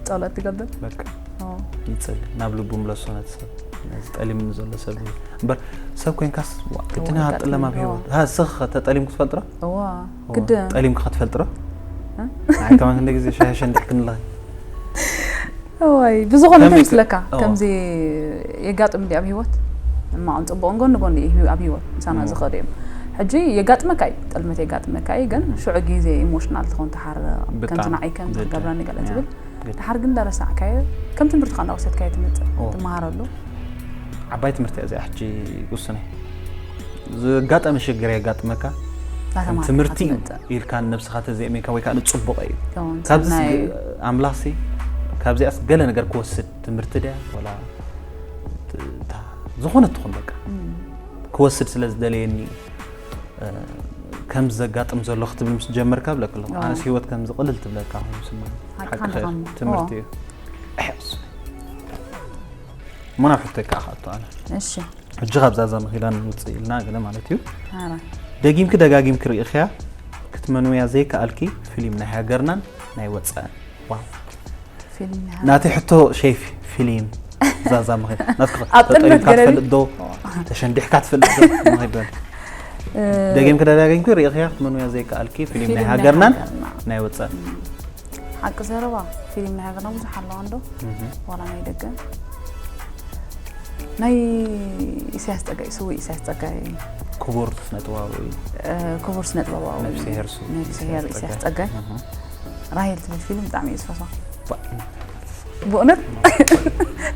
ጸሎት ትገብር በቃ ኦ። ይጽሊ ናብ ልቡ ምለሶ ነቲ ሰብ ነዚ ጠሊምኒ ዘሎ ሰብ እምበር ሰብ ኮይንካስ ዋ፣ እቲ እዋ፣ ናይ ይጋጥም ጠለማ ኣብ ዶ? ህይወት ሃ ስኽ ከተጠሊምኩ ትፈልጥ ዶ እዋ እዋ፣ ግድ ጠሊምካ ክትፈልጥ ዶ ናይ ከማን ክንደ ግዜ ሻሂ ሸንዲሕ ክንላ እዋይ ብዝኾነ እንታይ ከመይ ይመስለካ እዋ። ከምዚ የጋጥም እንዲ ኣብ ህይወት እማቕን ፅቡቕን ጎኒ ጎኒ እዩ ኣብ ህይወት ምሳና ዝኸዱ እዮም ሕጂ የጋጥመካ እዩ ጥልመት የጋጥመካ እዩ ግን ሽዑ ግዜ ኢሞሽናል ትኾን ተሓር ብጣዕሚ። ከምዚ ንዓይ ከም ግድ። ክገብረኒ ገለ ያ። ትብል ግድ። ድሓር ግን እንዳረሳዕካዮ ከምቲ ትምህርትኻ እንዳወሰድካዮ ትመፅእ ኦ። ትመሃረሉ ዓባይ ትምህርቲ እያ እዚኣ ሕጂ ውስነ ዘጋጠመ ሽግር የጋጥመካ እንዳተማሃርካ ትምህርቲ እዩ ትመፅእ ኢልካ ንነብስኻ ተዘይእመካ ወይ ከዓ ንፅቡቕ እዩ ከምኡ ካብዚ ሰናይ ኣምላኽሲ ካብዚኣስ ገለ ነገር ክወስድ ትምህርቲ ድያ ወላ ዝኾነት ትኹን በቃ ክወስድ ስለ ዝደለየኒ ከም ዘጋጥም ዘሎ ክትብል ምስ ጀመርካ ብለክ ኣለኹ ኣነስ ህይወት ከም ዝቕልል ትብለካ ኮይኑ ስማ ሓቂ ትምህርቲ እዩ እሕስ እሞ ናብ ሕቶይ ከዓ ክኣቱ ኣነ እሺ ሕጂ ካብ ዛዛ መኺላን ንውፅእ ኢልና ገለ ማለት እዩ ደጊምኪ ደጋጊምኪ ርኢኽያ ክትመንውያ ዘይከኣልኪ ፊልም ናይ ሃገርናን ናይ ወፃእን ዋው ናተይ ሕቶ ሸይፍ ፊልም ዛዛ መኺላ ናትካ ተጠሪምካ ትፈልጥ ዶ ተሸንዲሕካ ትፈልጥ ዶ መኺበል ደጊምኪ ደጋጊምኪ ርኢኽያ ክትመንውያ ዘይከኣልኪ ፊልም ናይ ሃገርናን ናይ ወፃእን ሓቂ ዘረባ ፊልም ናይ ሃገርና ብዙሕ ኣለዋ እንዶ ዋላ ናይ ደገ ናይ ኢሳያስ ጸጋይ ስዊ ኢሳያስ ጸጋይ ክቡር ስነጥበባዊ ክቡር ስነጥበባዊ ነፍስሄር ነፍስሄር ኢሳያስ ጸጋይ ራሄል ትብል ፊልም ብጣዕሚ እዩ ዝፈትዋ ብእውነት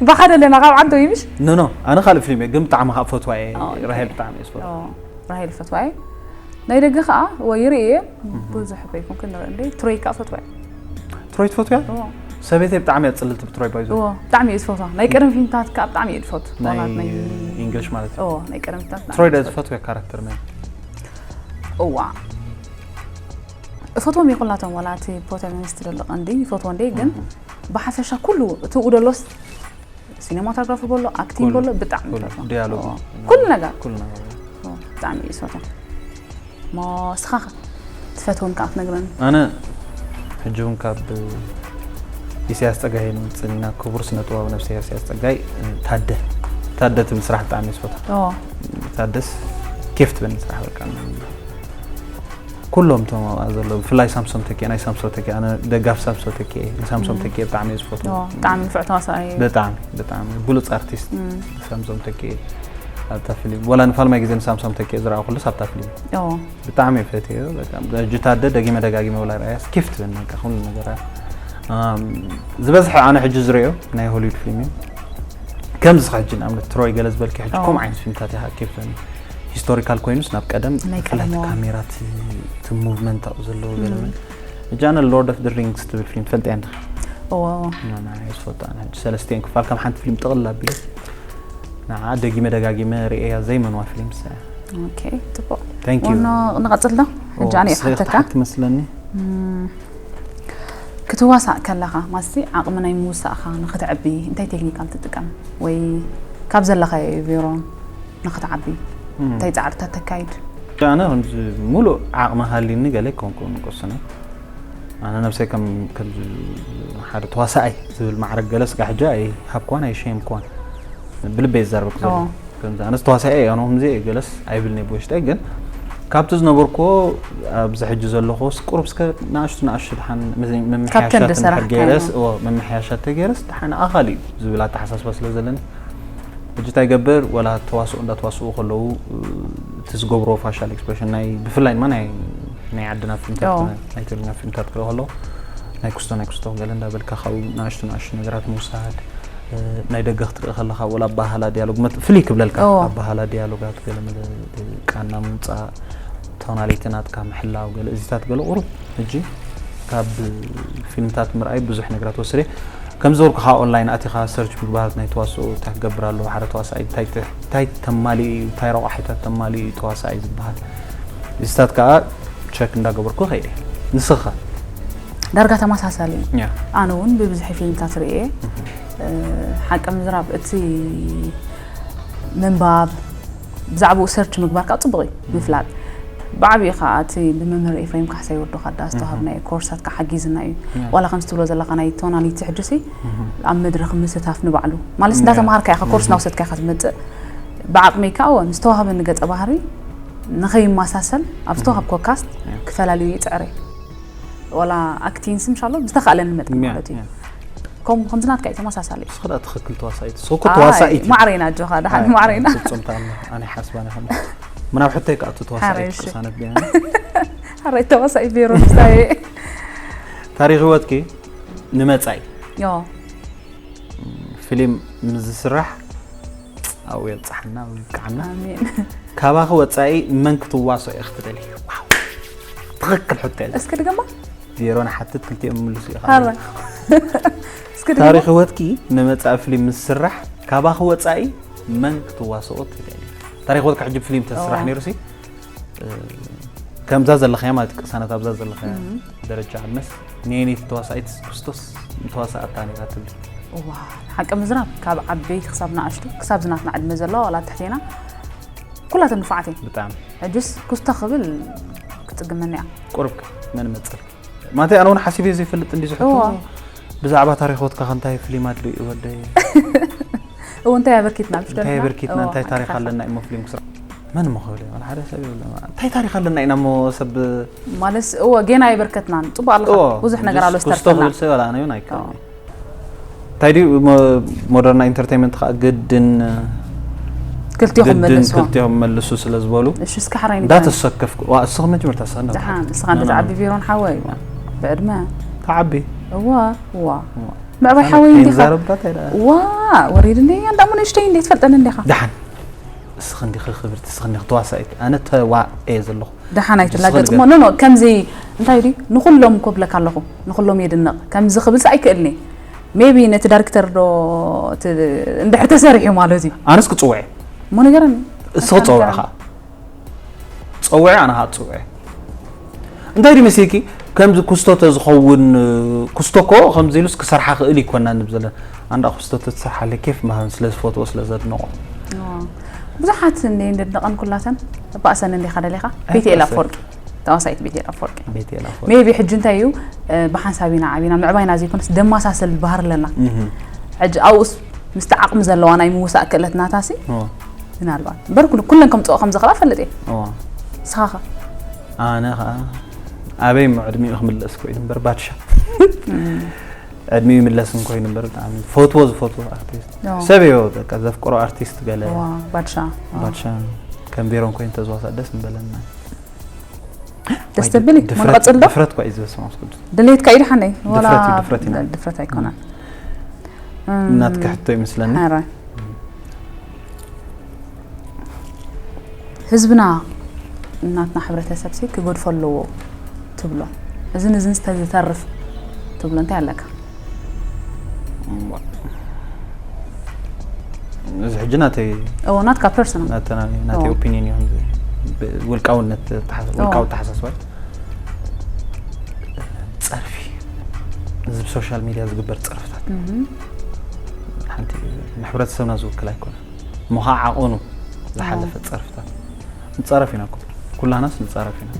ብሓደ ኣለና ካብ ዓንተ ይምሽ ኖ ኖ ኣነ ካልእ ፊልም እየ ግን ብጣዕሚ ካብ ፈትዋ እየ ራሄል ብጣዕሚ እየ ዝፈትዋ ራሄል ፈትዋ እየ ናይ ደገ ከዓ ወይ ርእ እየ ብዙሕ ከይኮንኩ ንርኢ እንደ ትሮይ ከዓ ፈትዋ እየ ትሮይ ትፈትው እያ? ሰበይተይ ብጣዕሚ እያ ትፅልል ትብል ትሮይ ባይዞ። እዎ ብጣዕሚ እየ ዝፈትዋ። ናይ ቀደም ፊልምታት ከዓ ብጣዕሚ እየ ዝፈቱ። ናይ ኢንግሊሽ ማለት እዩ። እዎ ናይ ቀደም ፊልምታት ብጣዕሚ ትሮይ ደ ዝፈትው እያ ካራክተር መን? እዋ እፈትዎም እየ ኩላቶም ዋላ እቲ ፕሮታጎኒስት ደሎ ቀንዲ ይፈትዎ እንደ ግን ብሓፈሻ ኩሉ እቲ ኡ ደሎስ ሲኒማቶግራፊ በሎ ኣክቲንግ በሎ ብጣዕሚ ፈትዋ ዲያሎግ ኩሉ ነገር ኩሉ ነገር ብጣዕሚ እዩ ዝፈትዋ እሞ እስኻ ትፈትዎም ከዓ ክትነግረኒ ኣነ ሕጂ እውን ካብ ኢሳያስ ፀጋይ ንውፅን ኢና ክቡር ስነ ጥበባዊ ነብስሄር ኢሳያስ ፀጋይ ታደ ታደ ትብል ስራሕ ብጣዕሚ እዩ ዝፈትዋ ታደስ ኬፍ ትበኒ ስራሕ በቃ ኩሎም እቶም ኣብኣ ዘለዉ ብፍላይ ሳምሶም ተኪኤ ናይ ሳምሶም ተኪኤ ኣነ ደጋፊ ሳምሶም ተኪኤ ንሳምሶም ተኪኤ ብጣዕሚ እየ ዝፈትዎ ብጣዕሚ ንፍዕ ተዋሳኣይ ብጣዕሚ ብጣዕሚ ብሉፅ ኣርቲስት ሳምሶም ተኪኤ ኣብታ ፊልም ወላ ንፋልማይ ግዜ ንሳምሶም ተኪኤ ዝረኣኹሉስ ኣብታ ፊልም ብጣዕሚ እየ ፈትዮ ሕጂ ታደ ደጊመ ደጋጊመ ወላ ረኣያ ስኪፍ ትብል በቃ ኩሉ ነገራ ዝበዝሐ ኣነ ሕጂ ዝርእዮ ናይ ሆሊውድ ፊልም እዩ ከምዚ ሕጂ ንኣብነት ትሮይ ገለ ዝበልኪ ሕጂ ከምኡ ዓይነት ፊልምታት እየ ሃኪብ ዞኒ ሂስቶሪካል ኮይኑስ ናብ ቀደም ናይ ብፍላይ እቲ ቀደም፣ ካሜራ እቲ እቲ ሙቭመንት ኣብኡ ዘለዎ ገለ ምን ሕጂ ኣነ ሎርድ ኦፍ ሪንግስ ትብል ፊልም ትፈልጥያ እንዲኺ እዎ ንዓይ ዝፈቱ ኣነ ሕጂ ሰለስቲኤን ክፋል ከም ሓንቲ ፊልም ጥቕል ኣቢለ ንዓ ደጊመ ደጋጊመ ርእያ ዘይመንዋ ፊልም ንሳ እያ ኦኬ ፅቡቅ Thank you። ወኖ ንቐፅል ዶ ሕጂ ኣነ እየ ክሓተካ ትመስለኒ እም፣ ክትዋሳእ ከለኻ ማለትሲ ዓቕሚ ናይ ምውሳእኻ ንኽትዕቢ እንታይ ቴክኒካል ትጥቀም ወይ ካብ ዘለኻዮ ቢሮ ንኽትዓቢ እንታይ ፃዕርታት ተካይድ ኣነ ከምዚ ሙሉእ ዓቕሚ ሃልዩኒ ገለ ኣይኮንኩን ቅሱነ ኣነ ነብሰይ ከም ከም ሓደ ተዋሳኣይ ዝብል ማዕረግ ገለ ስጋ ሕጂ ኣይሃብኳን ኣይሸየምኳን ብልበይ ዝዛረበክ ዘሎ ከምዚ ኣነስ ተዋሳኢ እየ ኣነ ከምዚ እየ ገለስ ኣይብልኒ ብውሽጠይ ግን ካብቲ ዝነበርኩዎ ኣብዚ ሕጂ ዘለኹስ ቁሩብ እስከ ንኣሽቱ ንኣሽቱ ድሓን ምምሕያሻት ገይረስ ምምሕያሻት ተገይረስ ድሓን ኣኻል እዩ ዝብል ኣተሓሳስባ ስለ ዘለኒ ሕጂ እንታይ ይገብር ወላ ተዋስኦ እንዳተዋስኡ ከለዉ እቲ ዝገብርዎ ፋሻል ኤክስፕሬሽን ናይ ብፍላይ ድማ ናይ ናይ ዓድና ፊልምታት ናይ ትግርኛ ፊልምታት ክርኢ ከለዉ ናይ ክስቶ ናይ ክስቶ ገለ እንዳበልካ ካብኡ ንኣሽቱ ንኣሽቱ ነገራት ምውሳድ ናይ ደገ ክትርኢ ከለኻ ወላ ኣባሃላ ዲያሎግ ፍልይ ክብለልካ ኣባሃላ ዲያሎጋት ገለ መለ ቃና ምምፃእ ቶናሊቲ ናትካ ምሕላው ገለ እዚታት ገለ ቁሩብ ሕጂ ካብ ፊልምታት ምርኣይ ብዙሕ ነገራት ወስደ ከም ዝበልኩ ካብ ኦንላይን ኣቲኻ ሰርች ምግባር ናይ ተዋስኦ እንታይ ክገብር ኣለዎ ሓደ ተዋሳኣይ እንታይ ተማሊኡ እዩ እንታይ ረቋሒታት ተማሊኡ እዩ ተዋሳኣይ ዝበሃል እዚታት ከዓ ቸክ እንዳገበርኩ ከይደ ንስኻ ዳርጋ ተመሳሳሊ እዩ ኣነ እውን ብብዝሒ ፊልምታት ርእየ ሓቂ ምዝራብ እቲ ምንባብ ብዛዕባኡ ሰርች ምግባር ከዓ ፅቡቕ እዩ ምፍላጥ ብዓብኡ ከዓ እቲ ብመምህር ኤፍሬም ካሕሳይ ወዱ ካዳ ዝተዋሃብናዮ ኮርሳት ከዓ ሓጊዝና እዩ ዋላ ከምዚ ትብሎ ዘለካ ናይ ቶናሊቲ ሕጂ ሲ ኣብ መድረክ ምስታፍ ንባዕሉ ማለት እንዳተምሃርካ ኢካ ኮርስ እናወሰድካ ኢካ ትመፅእ ብዓቅመይ ከዓ እወ ዝተዋሃበኒ ገፀ ባህሪ ንኸይመሳሰል ኣብ ዝተዋሃብኮ ካስት ክፈላልዮ ይፅዕረ ዋላ ኣክቲንስ ምሻሎ ብዝተኻእለኒ መጠን ማለት እዩ ከም ከምዚ ናትካ እዩ ተመሳሳሊ እዩ ስኽዳ ትኽክል ተዋሳኢት ሶኮ ተዋሳኢት እዩ ማዕሬና ኣጆኻ ደሓን ማዕሬና ፍጹም ተኣምር ኣነ ሓስባኒ ከም ምናብ ሕቶይ ከኣቱ ተዋሳኢት ቅሳነት ቢና ሓረይ ተዋሳኢት ቤሮ ንስታይ ታሪኽ ህይወትኪ ንመጻኢ ዮ ፊልም ምስ ዝስራሕ ኣብኡ የብፅሓና ኣብኡ ይብቅዓና ኣሜን ካባኺ ወፃኢ መን ክትዋሶ ኢኺ ትደሊ ዋው ትኽክል ሕቶ እየ እስኪ ድገማ ዜሮ ንሓትት ክልቲኦም ምልሱ ኢኻ ሃረ እስኪ ድግሞ። ታሪኽ ህይወትኪ ንመጻኢ ፊልም ምስ ስራሕ ካባኺ ወጻኢ መን ክትዋስኦ ትደሊ? ታሪኽ ህይወትካ ሕጂ ብፊልም ተስራሕ እዋ። ነይሩ ሲ፣ እ፣ ከምዛ ዘለኽያ ማለት ቅሳነት ኣብዛ ዘለኽያ እም። ደረጃ ዓድመስ ንየነይቲ ተዋሳኢት ክርስቶስ ምተዋሳኣታ ነይራ ትብሊ? እዋ፣ ሓቂ ምዝራብ ካብ ዓበይቲ ክሳብ ንኣሽቱ ክሳብ ዝናትና ዕድመ ዘለዋ ዋላ ትሕቴና ኩላተን ንፉዓት እየን። ብጣዕሚ። ሕጅስ ኩስቶ ክብል ክትጽግመኒ እያ። ቁሩብ መን መጽል? ማለተይ ኣነ እውን ሓሲበ ዘይፈልጥ እንዲ ዝሕቶ እዋ። ብዛዕባ ታሪኽ ህይወትካ ከ እንታይ ፍሊም ኣድልዩ እዩ ወደይ? እዎ፣ እንታይ ኣበርኪትና? እንታይ ኣበርኪትና? እንታይ ታሪኽ ኣለና እሞ ፍሊም ክስራሕ? መን እሞ ክብል እዩ? ሓደ ሰብ የብለን። እንታይ ታሪኽ ኣለና ኢና እሞ ሰብ ማለትስ፣ እዎ፣ ጌና ኣይበርከትናን። ጽቡቕ ኣለኻ። እዎ፣ ብዙሕ ነገር ኣሎ ክስቶ ዝተርፈና። ክብል ሰብ ኣላ፣ ኣነ እውን ኣይከኣልን። እዎ። እንታይ ድዩ ሞ-፣ ሞደርና ኢንተርቴይንመንት ከኣ ግድን ክልቲኹም ግድን መልስዎ። ክልቲኹም መልሱ ስለ ዝበሉ እሺ፣ እስኪ ሓራይ ንገረኒ። እንዳተሰከፍኩ፣ ዋ፣ እስኺ መጀመርታ እስኺ እንዳውጣ። ደሓን፣ እስኻ እንደ ና፣ ና። ዝዓቢ ቢሮን ሓወይ፣ ብዕድመ። ተዓቢ። እዋ፣ እዋ። እዋ። ምዕባይ ኣነ ሓወይ እንዲኻ። ከይንዛረብ ዳታ ኢላ። እዋ፣ ወሪድኒ፣ እንዳ እሞ ንእሽተይ እንደ ትፈልጠኒ እንዲኻ። ደሓን። እስኺ እንዲኺ ክብርቲ፣ እስኺ እንዲኺ ተዋሳኢት። ኣነ ተዋእ እየ ዘለኹ። ደሓን ኣይትላገጽ ንስኺ እሞ፣ ኖ፣ ኖ፣ ከምዚ እንታይ ድዩ? ንኹሎም እኮ ብለካ ኣለኹ። ንኹሎም የድንቕ። ከምዚ ክብልስ ኣይክእልኒ። ሜቢ ነቲ ዳይሬክተር ዶ ት-፣ እንድሕር ተሰሪሑ ማለት እዩ። ኣነስ ክጽውዕ እየ። እሞ ንገረኒ። እስኺ እስካ ጸውዒ ንገረኒ። ኸኣ። ጸውዒ ኣነ ኸኣ ጽውዒ። እንታይ ድዩ መሲልኪ? ከምዚ ኩስቶ ተዝኸውን፣ ኩስቶ እኮ ከምዚ ኢሉስ ክሰርሓ ክእል ይኮና ንብል ዘለና። ኣንዳ ኩስቶ ተትሰርሓለይ ኬፍ ምሃብን ስለ ዝፈትዎ ስለ ዘድንቖ። እዋ። ብዙሓት እንደ እንደድንቐን ኩላተን ተባእሰን እንዲኻ ደሊኻ? ኣይባእሰን። ቤቴል ኣፈወርቂ። ተዋሳኢት ቤቴል ኣፈወርቂ። ቤቴል ኣፈወርቂ። ሜቢ ሕጂ እንታይ እዩ፣ እ፣ ብሓንሳብ ኢና ዓቢና፣ ምዕባይና ዘይኮነስ ደማሳሰል ባህሪ ኣለና። እህ። ሕጂ ኣብኡስ ምስቲ ዓቕሚ ዘለዋ ናይ ምውሳእ ክእለት ናታሲ፣ እዋ። ምናልባት። እምበር ኩሉ-፣ ኩለን ከምጽኦ ከም ዝኽእላ እፈልጥ እየ። እዋ። ንስኻ ኸ? ኣነ ኸኣ ኣበይ እሞ ዕድሚኡ ክምለስ ኮይኑ እምበር ባድሻ። እም። ዕድሚኡ ይምለስ እንኮይኑ እምበር ብጣዕሚ ፈትዎ ዝፈትዎ ኣርቲስት። እዋ። ሰብ እዮ በቃ ዘፍቅሮ ኣርቲስት ገለ። እዋ፣ ባድሻ። እዋ። ባድሻ ከም ቢሮን ኮይኑ ተዝዋሳእ ደስ ምበለና። ደስ ወይ ተብል እዩ። ድፍረት፣ መርቐጽል ዶ? ድፍረት እኳ እዩ ዝብል ስማስ ቅዱስ። ድሌትካ እዩ ደሓነይ? ወላ ድፍረት እዩ፣ ድፍረት እዩ። ድፍረት ኣይኮነን። እም። ናትካ ሕቶ ይመስለኒ። ሓራይ። ህዝብና፣ ናትና ሕብረተሰብ ሲ ክገድፎ ኣለዎ ትብሎ? እዝን እዝን ዝተዝተርፍ ትብሎ እንታይ ኣለካ? እዋ። እዚ ሕጂ ናተይ እዎ፣ ናትካ ፐርሰናል። ናተ-፣ ናተይ እዎ። ኦፒንየን እዩ። ብ-፣ ውልቃውነት ተሓ-፣ እዎ። ውልቃዊ ተሓሳስባይ። ጸርፊ። እዚ ብሶሻል ሚድያ ዝግበር ጸርፍታት። እህ። ሓንቲ ንሕብረተሰብና ዝውክል ኣይኮነን። እሞ ኸዓ ዓቐኑ ዝሓለፈ እዎ። ጸርፍታት። ንጻረፍ ኢና እኮ። ኩላህናስ ንጻረፍ ኢና።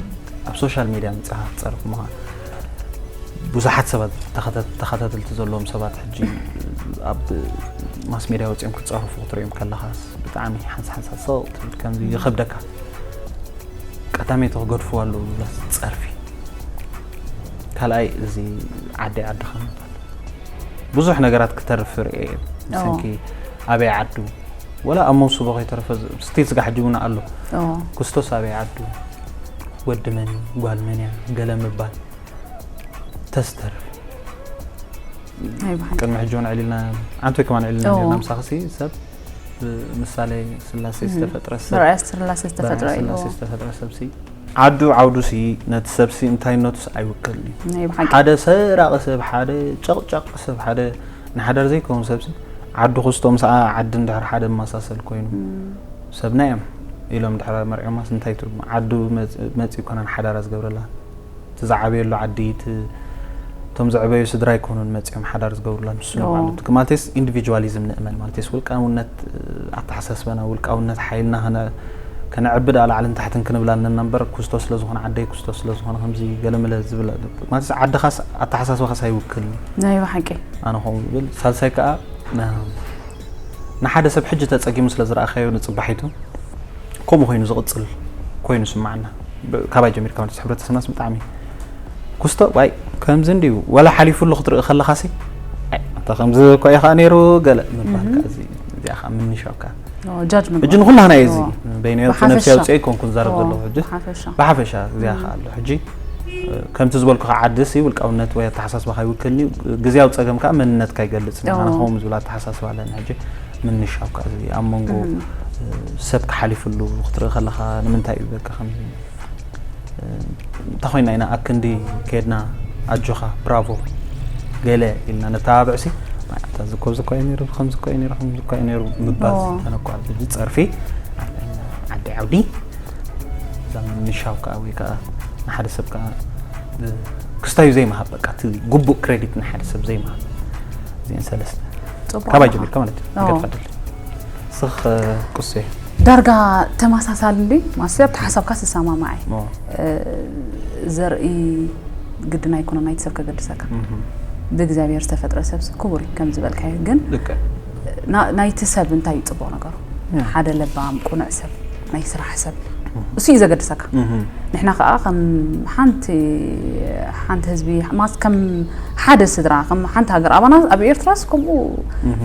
ኣብ ሶሻል ሚድያ ምጽኻ ትጻረፍ እሞ ኸዓ ብዙሓት ሰባት ተኸተ-፣ ተኸታተልቲ ዘለዎም ሰባት ሕጂ ኣብ ማስ ሚድያ ወጺኦም ክጻረፉ ክትርእዮም ከለኻስ ብጣዕሚ ሓንሳ ሓንሳ ሰቕ ትብል፣ ከምዚ ይኸብደካ። ቀዳመይቲ ክገድፍዎ ኣለዉ ዝብላስ ጸርፊ። ካልኣይ እዚ ዓዲ ዓድኻ ምባል። ብዙሕ ነገራት ክተርፍ ርእየ እየ። እዎ። ብሰንኪ ኣበይ ዓዱ፣ ወላ ኣብ መውስቦ ከይተረፈ ዝ-፣ ስቲል ስጋ ሕጂ እውን ኣሎ። እዎ። ክስቶስ ኣበይ ዓዱ፣ ወዲ መን እዩ፣ ጓል መን እያ፣ ገለ ምባል ተስተርፍ። ናይ ብሓቂ። ቅድሚ ሕጂ እውን ዕሊልና፣ ኣንቶይ ከማን ዕሊልና እዎ። ነርና፣ ምሳኽሲ ሰብ ብምሳሌ ስላሴ እም። ዝተፈጥረ ሰብ፣ ብርኣያ ስላሴ ዝተፈጥረ ብርኣያ እዩ። ስላሴ ዝተፈጥረ ሰብ ሲ ዓዱ ዓውዱ ሲ ነቲ ሰብ ሲ እንታይነቱ ሲ ኣይውክልን እዩ። ናይ ብሓቂ። ሓደ ሰራቂ ሰብ፣ ሓደ ጨቕጫቂ ሰብ፣ ሓደ ንሓዳር ዘይከውን ሰብ ሲ ዓዱ ክስቶ ምስ ዓዲ እንድሕር ሓደ መሳሰል ኮይኑ እም። ሰብና እዮም ኢሎም ድሕር መርዒዮማስ እንታይ ትርጉም? ዓዱ መጽ-፣ መጺኡ ኮነ ንሓዳራ ዝገብረላ። እቲ ዝዓበየሉ ዓዲ፣ እቲ፣ እቶም ዝዕበዩ ስድራ ኣይኮኑን መጺኦም ሓዳር ዝገብሩላ፣ ንሱ እዎ። ማለት እዩ። ማለትስ ኢንዲቪጁዋሊዝም ንእመን፣ ማለትስ ውልቃውነት፣ እ፣ ኣተሓሳስባና፣ ውልቃውነት ሓይልና ከነ-፣ ከነዕብድ ኣላዕልን ታሕትን ክንብል ኣለና እምበር፣ ኩስቶ ስለ ዝኾነ ዓደይ፣ ኩስቶ ስለ ዝኾነ ከምዚ ገለመለ ዝብል፣ ማለትስ ዓድኻስ ኣተሓሳስባኻስ ኣይውክልን። ናይ ብሓቂ። ኣነ ከምኡ ዝብል። ሳልሳይ ከኣ፣ ና-፣ ንሓደ ሰብ ሕጂ ተጸጊሙ ስለ ዝረኣኻዮ ንጽባሒቱ፣ ከምኡ ኮይኑ ዝቕጽል ኮይኑ ይስምዓና። ብ-፣ ካባይ ጀሚርካ ማለት ሕብረተሰብናስ ብጣዕሚ ኩስቶ፣ ዋይ፣ ከምዚ እንድዩ፣ ወላ ሓሊፉሉ ክትርኢ ከለኻሲ፣ ኣይ፣ ኣንታ ከምዚ እኮ እዩ ኸኣ ነይሩ፣ ገለ ምባል እህ። ከኣ እዚ፣ እዚኣ ኸኣ ምንሻው ከኣ። ኦ፣ ጃጅ ምግባር። ሕጂ ንኹላህና እየ እዚ፣ ኦ። በይነይ ኣውጽእ ነብሰይ ብሓፈሻ። ኣውጽእ ኣይኮንኩን ዝዛረብ ኦ፣ ዘለኹ ሕጂ። ብሓፈሻ። ብሓፈሻ፣ እዚኣ እም። ኸኣ ኣሎ። ሕጂ፣ ከምቲ ዝበልኩ ኸኣ ዓድሲ ውልቃውነት ወይ ኣተሓሳስባኻ ይውክልኒ እዩ። ግዝያዊ ጸገም ከኣ መንነትካ ይገልጽ እዩ። ኦ። ኣነ ከምኡ ዝብል ኣተሓሳስባ ኣለኒ። ሕጂ ምንሻው ከኣ እዚ ኣብ መንጎ እም። ሰብ ክሓሊፍሉ ክትርኢ ከለኻ ንምንታይ እዩ በቃ ከምዚ? እንታይ ኮይና ኢና ኣክንዲ ከድና ኣጆኻ ብራቮ ገለ ኢልና ነተባብዕሲ፣ ኣታ ዝኮ ዝኮ እዩ ነይሩ፣ ከምዚ እኮ እዩ ነይሩ፣ ከምዚ እኮ እዩ ነይሩ ምባል ኦ። ተነኳል። እዚ ጸርፊ ዓዲ ዓውዲ እዛ ምንሻው ከዓ ወይ ከዓ ንሓደ ሰብ ከዓ ክስታዩ ዘይምሃብ፣ በቃ እቲ ግቡእ ክሬዲት ንሓደ ሰብ ዘይምሃብ። እዚአን ሰለስተ ጽቡቕ ካባይ ኣለኻ። ጀሚርካ ማለት እዩ። ኦ። ገድፋ ድል ስኽ ቁሴ ዳርጋ ተመሳሳሊ እንዲ ማስያ ኣብቲ ሓሳብካ ስሰማማዐ ሞ ዘርኢ ግድን ኣይኮነ ናይቲ ሰብ ከገድሰካ። እህ ብእግዚኣብሔር ዝተፈጥረ ሰብ ክቡር እዩ ከም ዝበልካዮ፣ ግን ልክዕ ና- ናይቲ ሰብ እንታይ እዩ ጽቡቕ ነገሩ? ያ። ሓደ ለባም ቁኑዕ ሰብ፣ ናይ ስራሕ ሰብ፣ እሱ እዩ ዘገድሰካ። እህ ንሕና ከዓ ከም ሓንቲ ሓንቲ ህዝቢ ማስ ከም ሓደ ስድራ ከም ሓንቲ ሃገር ኣባና ኣብ ኤርትራስ ከምኡ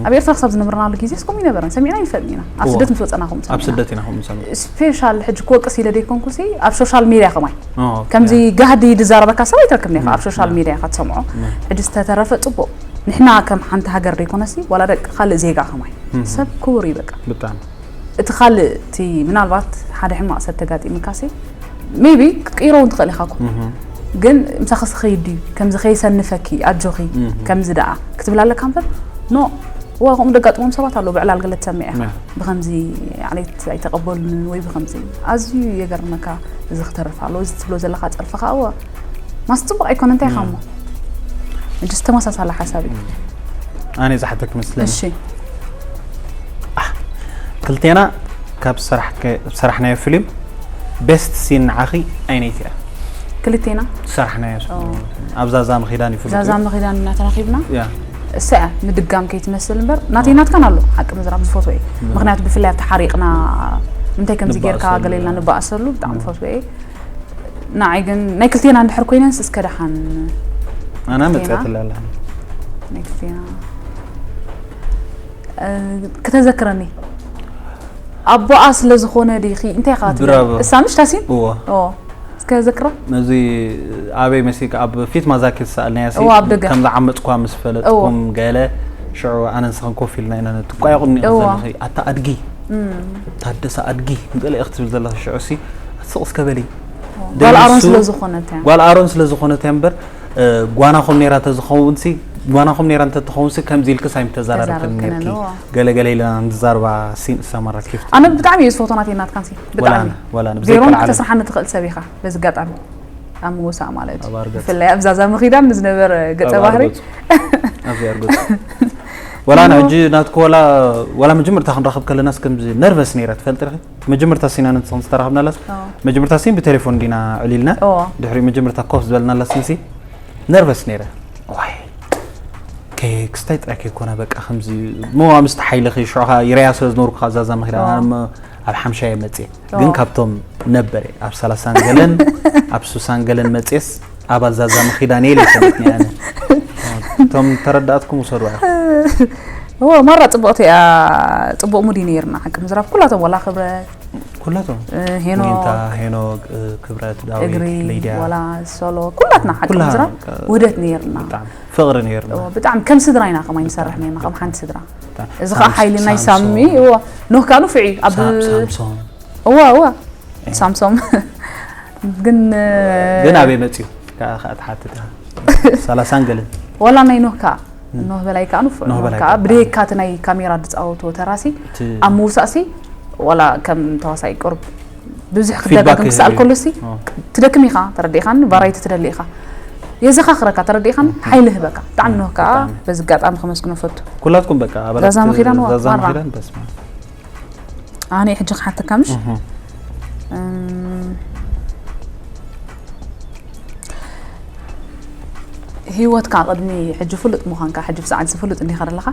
ኣብ ኤርትራ ክሳብ ዝነበርናሉ ግዜስ ከምኡ ይነበረን ሰሚዕና ይፈልጥ ኢና። ኣብ እዋ። ስደት ምስ ወፀና ከምኡ ኣብ ሰሚዕና። ስደት ኢና ከምኡ ሰሚዕና። ስፔሻል ሕጂ ክወቅስ ኢለ ደይኮንኩሲ ኣብ ሶሻል ሚድያ ከማይ ኦ፣ ከምዚ ያ። ጋህዲ ዝዛረበካ ሰብ ኣይትረክብን ኢኻ ኣብ ያ። ሶሻል ሚድያ ኢኻ ትሰምዖ። ያ። ሕጂ ዝተተረፈ ጽቡቕ ንሕና ከም ሓንቲ ሃገር ደይኮነሲ ዋላ ደቂ ካልእ ዜጋ ከማይ እህ። ሰብ ክቡር እዩ በቃ። ብጣዕሚ እቲ ካልእ እቲ ምናልባት ሓደ ሕማቕ ሰብ ተጋጢምካሲ ሜቢ ክትቅይሮ እውን ትኽእል ኢኻ እኮ። እህ ግን ምሳኺ ዝኸይድ ድዩ ከምዚ ከይሰንፈኪ ኣጆኺ እህ። ከምዚ ደኣ ክትብል ኣለካ እምበር ኖ ዋ ከምኡ ደጋጥሞም ሰባት ኣለዉ ብዕላል ገለ ትሰምዕ ኢኻ ያ። ብከምዚ ዓሌት ኣይተቐበሉንን ወይ ብከምዚ ኣዝዩ የገርመካ። እዚ ክተርፍ ኣለዎ እዚ ትብሎ ዘለካ ጸርፊ ከዓ እወ ማስ ጽቡቕ ኣይኮነ እንታይ ኢኻ እሞ ሕጂ ዝተመሳሳለ ሓሳብ እዩ። ኣነ ዝሓተክ መስለኒ እሺ ክልቴና ካብ ዝሰራሕ- ዝሰራሕናዮ ፊልም ቤስት ሲን ንዓኺ ኣይነይቲ እያ ክልቴና ዝሰራሕናዮ ኦ። ኣብ ዛዛ ምኺዳን ይፍልጥ ዛዛ ምኺዳን እናተራኺብና ያ እሳ እያ ምድጋም ከይትመስል እምበር ናተይ ናትካን ኣሎ ሓቂ ምዝራብ ዝፈትዎ እየ። ምክንያቱ ብፍላይ ኣብቲ ሓሪቕና እንታይ ከምዚ ንበኣሰሉ። ጌርካ ገለ ኢልና ንበኣሰሉ ብጣዕሚ ዝፈትዎ እየ። ንዓይ ግን ናይ ክልቴና እንድሕር ኮይነንስ እስከ ደሓን ኣና ዜና? መፅያትላ ኣላ ናይ ክልቴና እ፣ ክተዘክረኒ ኣቦኣ ስለ ዝኾነ ዲኺ እንታይ ኢኻ ትብላ? ብራቮ። እሳ ምሽ ታሲን እዎ እስከ ዘክራ ነዚ ኣበይ መሲልካ ኣብ ፊት ማዛኪ ዝሰኣልናያ ሲ እዎ፣ ኣብ ደገ። ከም ዝዓመፅኳ ምስ ፈለጥኩም እዎ። ገለ ሽዑ ኣነ ንስኽን ኮፍ ኢልና ኢና ነትቋየቑ እዎ። ዘለኺ ኣታ ኣድጊ ታደሰ ኣድጊ ገለ ክትብል ዘለኺ ሽዑ ሲ ስቕ እስከ በሊ ጓል ኣሮን ደንሱ- ስለ ዝኾነት እያ። ጓል ኣሮን ስለ ዝኾነት እያ እምበር እ፣ ጓናኹም ነይራ ተዝኸውን ሲ ጓናኹም ነይራ እንተትኸውን ሲ ከምዚ ኢልክስ ኣይምተዛራረብክን ተዛረብክን ነርኪ ኣለዎ። ገለ ገለ ኢልና ንዛርባ ሲ ንሳ ማራኪብ ኣነ ብጣዕሚ እዩ ዝፈቶ ናተይ ናትካን ሲ ወላ ብጣዕሚ ኣነ ወላ ኣነ ዜሮን ብዘይካ ዓለም ክተስርሓኒ ትኽእል ሰብ ኢኻ በዚ ኣጋጣሚ ኣብ ምውሳእ ማለት እዩ ኣብ ኣርገጽ። ብፍላይ ኣብ ዛዛ ምኺዳን ንዝነበረ ገጸ ኣብ ባህሪ ኣርገጹ። ኣብዚ ኣርገጹ። ወላ ኣነ ሕጂ ናትኩ ወላ ወላ መጀመርታ ክንራኸብ ከለናስ ከምዚ ነርቨስ ነይረ ትፈልጢ ዲኺ መጀመርታ ሲና ንስኽን ዝተራኸብናላስ ኦ። መጀመርታ ሲን ብቴሌፎን ዲና ዕሊልና ኦ። ድሕሪ መጀመርታ ኮፍ ዝበልናላ ሲንሲ ነርቨስ ነይረ ዋይ ከ- ክስታይ ጥራይ ከይኮነ በቃ ከምዚ ሞ ምስቲ ሓይልኺ ሽዑኻ ይረያ ስለ ዝነበርኩ ካብ ዛዛ ምኺዳ ኦ። ኣነ ሞ ኣብ ሓምሻየ መፅየ ኦ። ግን ካብቶም ነበረ ኣብ ሰላሳን ገለን ኣብ ሱሳን ገለን መፅየስ ኣባል ዛዛ ምኺዳ ነየ ኢለ ይፈልጥኒ ኣነ እቶም ተረዳእትኩም ውሰዱ ኢኹም እዎ ማራ ጽቡቕቲ እያ። ጽቡቕ ሙድ እዩ ነይርና ሓቂ ምዝራብ ኩላቶም ወላ ክብረት ኩላቶም እ፣ ሄኖክ ዊንታ ሄኖክ እ፣ ክብረት ዳዊት እግሪ ሊድያ ወላ ሶሎ ኩላትና ሓቂ ኩላ ምዝራብ በቃ ውህደት ነይርና። ብጣዕሚ ፍቕሪ ነይርና እዎ፣ ብጣዕሚ ከም ስድራ ኢና ከማይ ንሰርሕ ነርና ከም ሓንቲ ስድራ። ብጣዕሚ። እዚ ከዓ ሳምስ- ሓይሊ ናይ ሳምሶም። ሳሚ እዎ ኖህ ከዓ ንፉዕ እዩ ኣብ ሳም- ሳምሶም እዎ እዎ ሳምሶም ግን ግን ኣበይ መፅዩ ከዓ ከዓ ትሓትት ኢኻ ሰላሳን ገልን ዋላ ናይ ኖህ ከዓ ኖህ በላይ ከዓ ንፉዕ ኖህ ኖህ በላይ ከዓ ከዓ ብደየካ እቲ ናይ ካሜራ ዝፃወትዎ ተራሲ እቲ ኣብ ምውሳእሲ ዋላ ከም ተዋሳኢ ቅርብ ብዙሕ ፊድባክ ክደጋግም ክሰኣል ይህብ ከሎሲ እዩ። ትደክም ኢኻ ተረዲእኻኒ ባራይቲ ትደሊ ኢኻ የዘኻኽረካ ተረዲእኻኒ ሓይሊ ህበካ ብጣዕሚ ኖህ ከዓ ብጣዕሚ። በዚ ኣጋጣሚ ከመስግኖ ፈቱ ኩላትኩም በቃ ኣባላት ዛዛ ምኺዳን እዋ፣ ዛዛ ማራ። ምኺዳን በስመ ኣነ ሕጂ ክሓተካ ምሽ እህ። እም፣ ህይወትካ ቅድሚ ሕጂ ፍሉጥ ምዃንካ ሕጂ ብሰዓት ፍሉጥ እንዲኻ ዘለኻ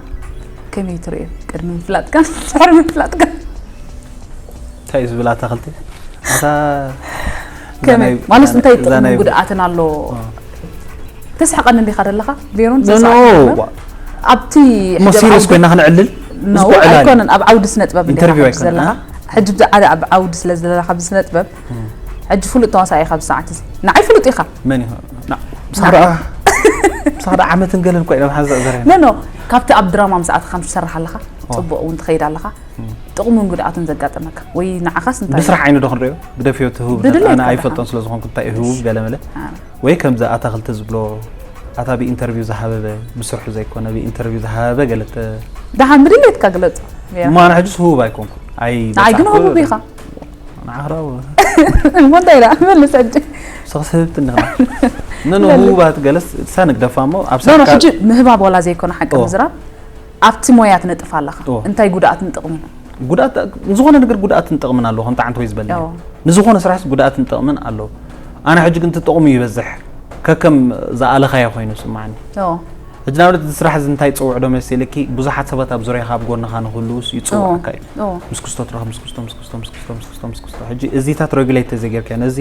ከመይ ትርእዮ ቅድሚ ምፍላጥካ ድሕሪ ምፍላጥካ እንታይ እዩ ዝብል ኣታኽልቲ ኣታ ከመይ ማለት እንታይ እዛ ጥቕምን ናይ- ጉድኣትን ኣሎ እ። ተስሕቐኒ እንዲኻ ዘለኻ ቬሮን ኖ፣ ኖ፣ ተስሕቐኒ ዋ- ኣብቲ ሞ ሕጂ ኣብ ሲሪየስ ዓውዲ- ኮይና ክንዕልል ኖ ዝጎ ዕላል ኣይኮነን ኣብ ዓውዲ ስነጥበብ እንዲኻ ኢንተርቪው ኣብዚ ኣይኮነን፣ ዘለኻ እ? ሕጂ ብዛዕባ ኣብ ዓውዲ ስለ ዘለኻ ኣብዚ ስነጥበብ ሕጂ ፍሉጥ ተዋሳኢ ኢኻ ኣብዚ ሰዓት እዚ ንዓይ ፍሉጥ ኢኻ መን እዩ ና- ምሳኽ ደኣ ምሳኽ ደኣ ዓመትን ገለን እኳ ኢና ብሓንሳእ ዘርሕና ኖ ኖ ካብቲ ኣብ ድራማ ምስ ኣትኻ ከም ትሰርሕ ኣለኻ ጽቡቕ እውን ትኸይድ ኣለኻ ጥቕሙን ጉድኣቱን ዘጋጠመካ ወይ ንዓኻስ እንታይ ብስራሕ ዓይኒ ዶ ክንሪኦ ብደፍዮ ትህቡ ብድሌት ኣነ ከኣ ኣይፈልጦን ስለ ዝኾንኩ እንታይ ይህቡ ገለ መለ አ፣ ወይ ከምዚ ኣታኽልቲ ዝብሎ ኣታ ብኢንተርቪው ዝሃበበ፣ ብስርሑ ዘይኮነ ብኢንተርቪው ዝሃበበ ገለተ ደሓን ብድሌትካ ግለጹ። ያ። እሞ ኣነ ሕጅስ ህቡብ ኣይኮንኩ። ኣይ ንዓይ ግን በጻሕኩ ህቡብ ኢኻ። ንዓኽራው እሞ እንታይ ኢላ? መልስ ሕጂ። ሰኽስ ህብት እንኻ። ነኖ በል። ህቡባት ገለስ ሳንግ ደፋሞ ኣብ ኖ ኖ ሳካ ሕጂ ምህባብ ዋላ ዘይኮነ ሓቂ ኦ። ምዝራብ ኣብቲ ሞያ ትነጥፍ ኣለኻ። ኦ። እንታይ ጉድኣትን ጥቕምን? ጉድኣት፣ ንዝኾነ ነገር ጉድኣትን ጥቕምን ኣለዎ። ከም ጣዕንት ወይ ዝበለኒ ኦ። ንዝኾነ ስራሕስ ጉድኣትን ጥቕምን ኣለዎ። ኣነ ሕጂ ግን እቲ ጥቕሙ ይበዝሕ። ከከም ዝኣለኻዮ ኮይኑ ስማዕኒ። ኦ። ሕጂ ንኣብነት እዚ ስራሕ እዚ እንታይ ይፅውዕ ዶ መሲልኪ? ብዙሓት ሰባት ኣብ ዙርያኻ ኣብ ጎንኻ ንክህልውስ ይፅውዓካ እዩ። ኦ። ምስ ክስቶ ትረኽብ፣ ምስ ክስቶ፣ ምስ ክስቶ፣ ምስ ክስቶ፣ ምስ ክስቶ፣ ምስ ክስቶ። ሕጂ እዚታት ሬጉሌት ተዘይጌርካ ነዚ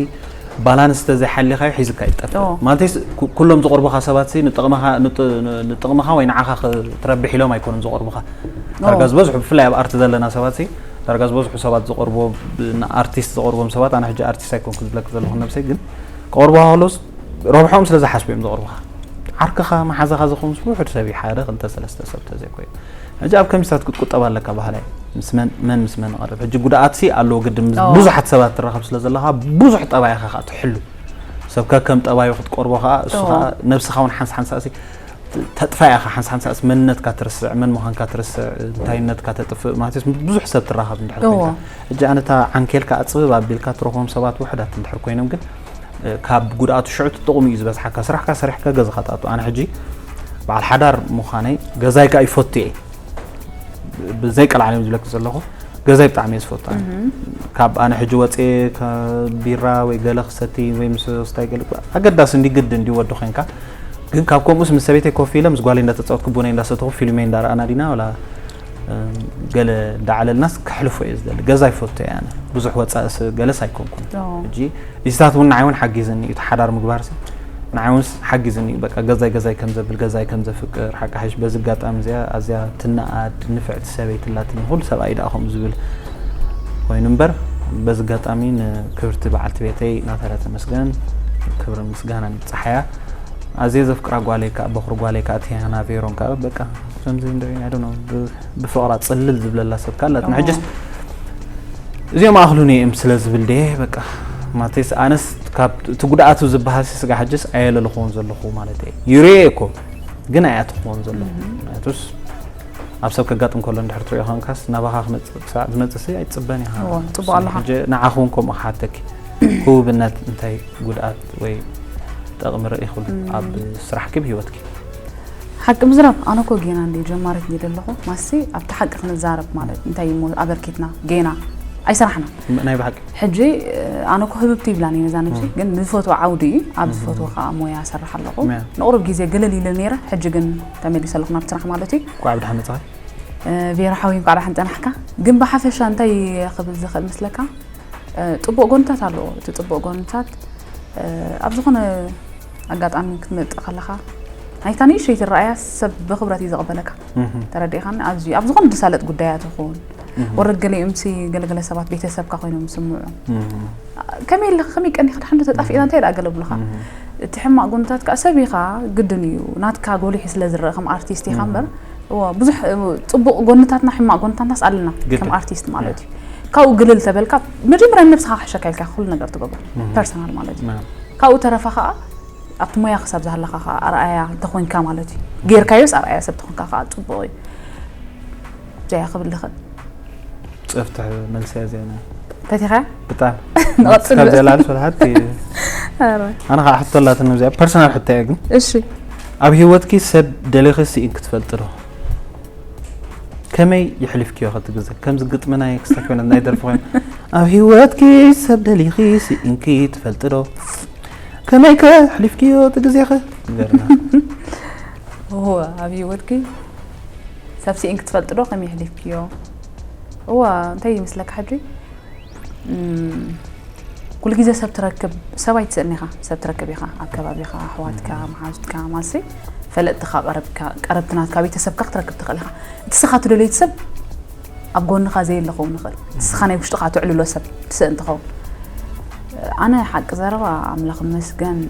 ባላንስ ተዘይሓሊኻዮ ሒዝካ ይጠፍእ። ኦ። ማለተይስ ኩ- ኩሎም ዝቕርቡኻ ሰባት ሲ ንጥቕምኻ ንጥ- ንጥቕምኻ ወይ ንዓኻ ክትረብሕ ኢሎም ኣይኮኑን ዝቕርቡኻ። ዳርጋ ዝበዝሑ ብፍላይ ኣብ ኣርቲ ዘለና ሰባት ሲ ዳርጋ ዝበዝሑ ሰባት ዝቕርቡ ብ- ንኣርቲስት ዝቕርቦም ሰባት ኣነ ሕጂ ኣርቲስት ኣይኮንኩ ዝብለክ ዘለኹ ነብሰይ ግን ክቕርቡኻ ከለውስ ረብሖም ስለ ዝሓስቡ እዮም ዝቕርቡኻ። ዓርክኻ መሓዛኻ ዝኾንስ ውሑድ ሰብ እዩ ሓደ ክልተ ሰለስተ ሰብ ተዘይኮይኑ። ሕጂ ኣብ ከሚስታት ክትቁጠብ ኣለካ ባህላይ ምስ መን መን ምስ መን ይቐርብ። ሕጂ ጉድኣትሲ ኣለዎ ግድን ምስ ኦ። ብዙሓት ሰባት ትራኸብ ስለ ዘለኻ ብዙሕ ጠባይኻ ከዓ ትሕሉ። ሰብ ከከም ጠባዩ ክትቆርቦ ከዓ እሱ ኦ። ከዓ ነብስኻ እውን ሓንስ ሓንሳእሲ ተጥፋ ኢኻ ሓንስ ሓንሳእሲ መንነትካ ትርስዕ መን ምዃንካ ትርስዕ እንታይነትካ ተጥፍእ ማለት ብዙሕ ሰብ ትራኸብ እንድሕር ኦ። ኮይንካ። ሕጂ ኣነታ ዓንኬልካ ኣፅብብ ኣቢልካ ትረኽቦም ሰባት ውሕዳት እንድሕር ኮይኖም ግን ካብ ጉድኣቱ ሽዑ እቲ ጥቕሙ እዩ ዝበዝሓካ። ስራሕካ ሰሪሕካ ገዛኻ ትኣቱ። ኣነ ሕጂ በዓል ሓዳር ምዃነይ ገዛይ ከዓ ይፈቱ እየ። ብዘይ ቀልዓለም ዝብለክ ዘለኹ ገዛይ ብጣዕሚ እየ ዝፈቱ። ኣነ ካብ ኣነ ሕጂ ወፅየ ካብ ቢራ ወይ ገለ ክሰቲ ወይ ምስ ወስታይ ገለ ኣገዳሲ እንዲ ግድ እንዲ ወዲ ኮይንካ ግን ካብ ከምኡስ ምስ ሰበይተይ ኮፍ ኢለ ምስ ጓለይ እንዳተፃወትኩ ቡነይ እንዳሰተኹ ፊልመይ እንዳረኣና ዲና ወላ ገለ እንዳዓለልናስ ከሕልፎ እየ ዝደሊ። ገዛ ይፈቱ እየ ኣነ ብዙሕ ወፃእስ ገለስ ኣይኮንኩን። ሕጂ እዚታት እውን ንዓይ እውን ሓጊዝኒ እዩ። እቲ ሓዳር ምግባርሲ ንዓይ እውን ሓጊዝኒ እዩ። በቃ ገዛይ ገዛይ ከም ዘብል ገዛይ ከም ዘፍቅር ሓቂ ሓይሽ በዚ ኣጋጣሚ እዚኣ ኣዝያ ትነኣድ ንፍዕቲ ሰበይቲ ኣላትኒ። ኩሉ ሰብኣይ ደኣ ከምኡ ዝብል ኮይኑ እምበር በዚ ኣጋጣሚ ንክብርቲ በዓልቲ ቤተይ ናታልያ ተመስገን ክብርን ምስጋናን ይብጽሓያ። ኣዝየ ዘፍቅራ ጓለይ ከዓ በኹሪ ጓለይ ከዓ ቲያና ቬሮን ከዓ በቃ ከምዚ እንደ I don't know ብ- ብፍቕራ ጽልል ዝብለላ ሰብ ካላት ንሕጅስ እዚኦም ኣኽሉኒ እዮም ስለ ዝብል ደ በቃ ማለተይስ ኣነስ ካብ እቲ ጉድኣቱ ዝበሃል ስጋ ሕጅስ ኣየለልኽዎን ዘለኹ ማለት እየ ይርየ እኮ ግን ኣይኣትኽዎን ዘለኹ ምክንያቱስ ኣብ ሰብ ከጋጥም ከሎ እንድሕር ትሪኦ ኮንካስ ናባኻ ክመፅእ ክሳዕ ዝመፅእ ሲ ኣይትፅበን ኢኻ እዎ፣ ፅቡቕ ኣለኻ። ሕጂ ንዓኹ እውን ከምኡ ክሓተኪ ህውብነት እንታይ ጉድኣት ወይ ጠቕሚ ርኢኹሉ ኣብ ስራሕኪ ብሂወትኪ ሓቂ ምዝራብ ኣነ እኮ ጌና እንደ ጀማሪት እንደ ዘለኹ ማሲ ኣብቲ ሓቂ ክንዛረብ ማለት እንታይ እሞ ኣበርኪትና ጌና ኣይሰራሕና ናይ ብሓቂ ሕጂ ኣነ እኮ ህብብቲ ይብላን እዩ ነዛ ነብሲ ግን ንዝፈትዎ ዓውዲ እዩ ኣብ ዝፈትዎ ከዓ ሞያ ሰርሕ ኣለኹ ያ። ንቑሩብ ግዜ ገለል ኢለ ነይረ ሕጂ ግን ተመሊሰ ኣለኹ ናብ ስራሕ ማለት እዩ ኳዕ ብድሓን መፅኻ ቬራ ሓወይ እንኳዕ ደሓን ፀናሕካ ግን ብሓፈሻ እንታይ ክብል ዝኽእል ምስለካ ጥቡቕ ጎንታት ኣለዎ እቲ ጥቡቕ ጎንታት ኣብ ዝኾነ ኣጋጣሚ ክትመፅእ ከለኻ ናይታ ንእሽተይ ትረኣያ ሰብ ብክብረት እዩ ዝቕበለካ ተረዲእኻኒ ኣዝዩ ኣብ ዝኾነ ድሳለጥ ጉዳያት ይኸውን ወረድ ገሊኦምሲ ገለገለ ሰባት ቤተሰብካ ኮይኖም ዝስምዑ ከመይ ኣለኻ ከመይ ቀኒኻ ድሓን ዶ ተጣፊእና እንታይ ደኣ ገለ ብሉኻ እቲ ሕማቕ ጎንታት ከዓ ሰብ ኢኻ ግድን እዩ ናትካ ጎሊሑ ስለ ዝረአ ከም ኣርቲስት ኢኻ እምበር እዎ ብዙሕ ፅቡቕ ጎንታትና ሕማቕ ጎንታትናስ ኣለና ግድን። ከም ኣርቲስት ማለት እዩ ካብኡ ግልል ተበልካ መጀመርያ ነብስኻ ክሕሸካ ኢልካ ኩሉ ነገር ትገብር ፐርሰናል ማለት እዩ ና- ካብኡ ተረፋ ከዓ ኣብቲ ሞያ ክሳብ ዝሃለኻ ከዓ ኣርኣያ እንተኾንካ ማለት እዩ ጌርካዮስ ኣርኣያ ሰብ ተኾንካ ከዓ ፅቡቕ እዩ ዘያ ክብል ልኽእል ፅፍትሕ መልሲ እያ እዚኣ ናይ ፈቲኻ ብጣዕሚ ንቐፅል ካብ ንብል። ዘላልስ ወላ ሓንቲ ኧረ፣ ኣነ ከዓ ሕቶ ኣላትኒ እዚኣ ፐርሰናል ሕቶ እያ ግን እሺ ኣብ ህይወትኪ ሰብ ደሊኺ ስኢን ክትፈልጢ ዶ ከመይ ይሕልፍክዮ ከቲ ግዜ ከምዚ ግጥሚ ናይ ክስታ ኮይነት ናይ ደርፊ ኮይኑ ኣብ ህይወትኪ ሰብ ደሊኺ ስኢንኪ ትፈልጢ ዶ ከመይ ከ ሕሊፍክዮ እቲ ግዜኸ ንገርና እዎ ኣብ ህይወትኪ ሰብ ስኢን ክትፈልጢ ዶ ከመይ ሕሊፍክዮ እዋ እንታይ ይመስለካ ሕጂ እም፣ ኩሉ ግዜ ሰብ ትረክብ ሰብ ኣይትስእን ኢኻ ሰብ ትረክብ ኢኻ ኣብ ከባቢኻ ኣሕዋትካ መሓዙትካ ማሲ ፈለጥትኻ ቀረብካ- ቀረብቲ ናትካ ቤተሰብካ ክትረክብ ትኽእል ኢኻ እቲ ስኻ ትደልዮ ሰብ ኣብ ጎንኻ ዘየለ ክኸውን ይኽእል ንስኻ ናይ ውሽጥኻ ትዕልሎ ሰብ ትስእን ትኸውን ኣነ ሓቂ ዘረባ ኣምላኽ መስገን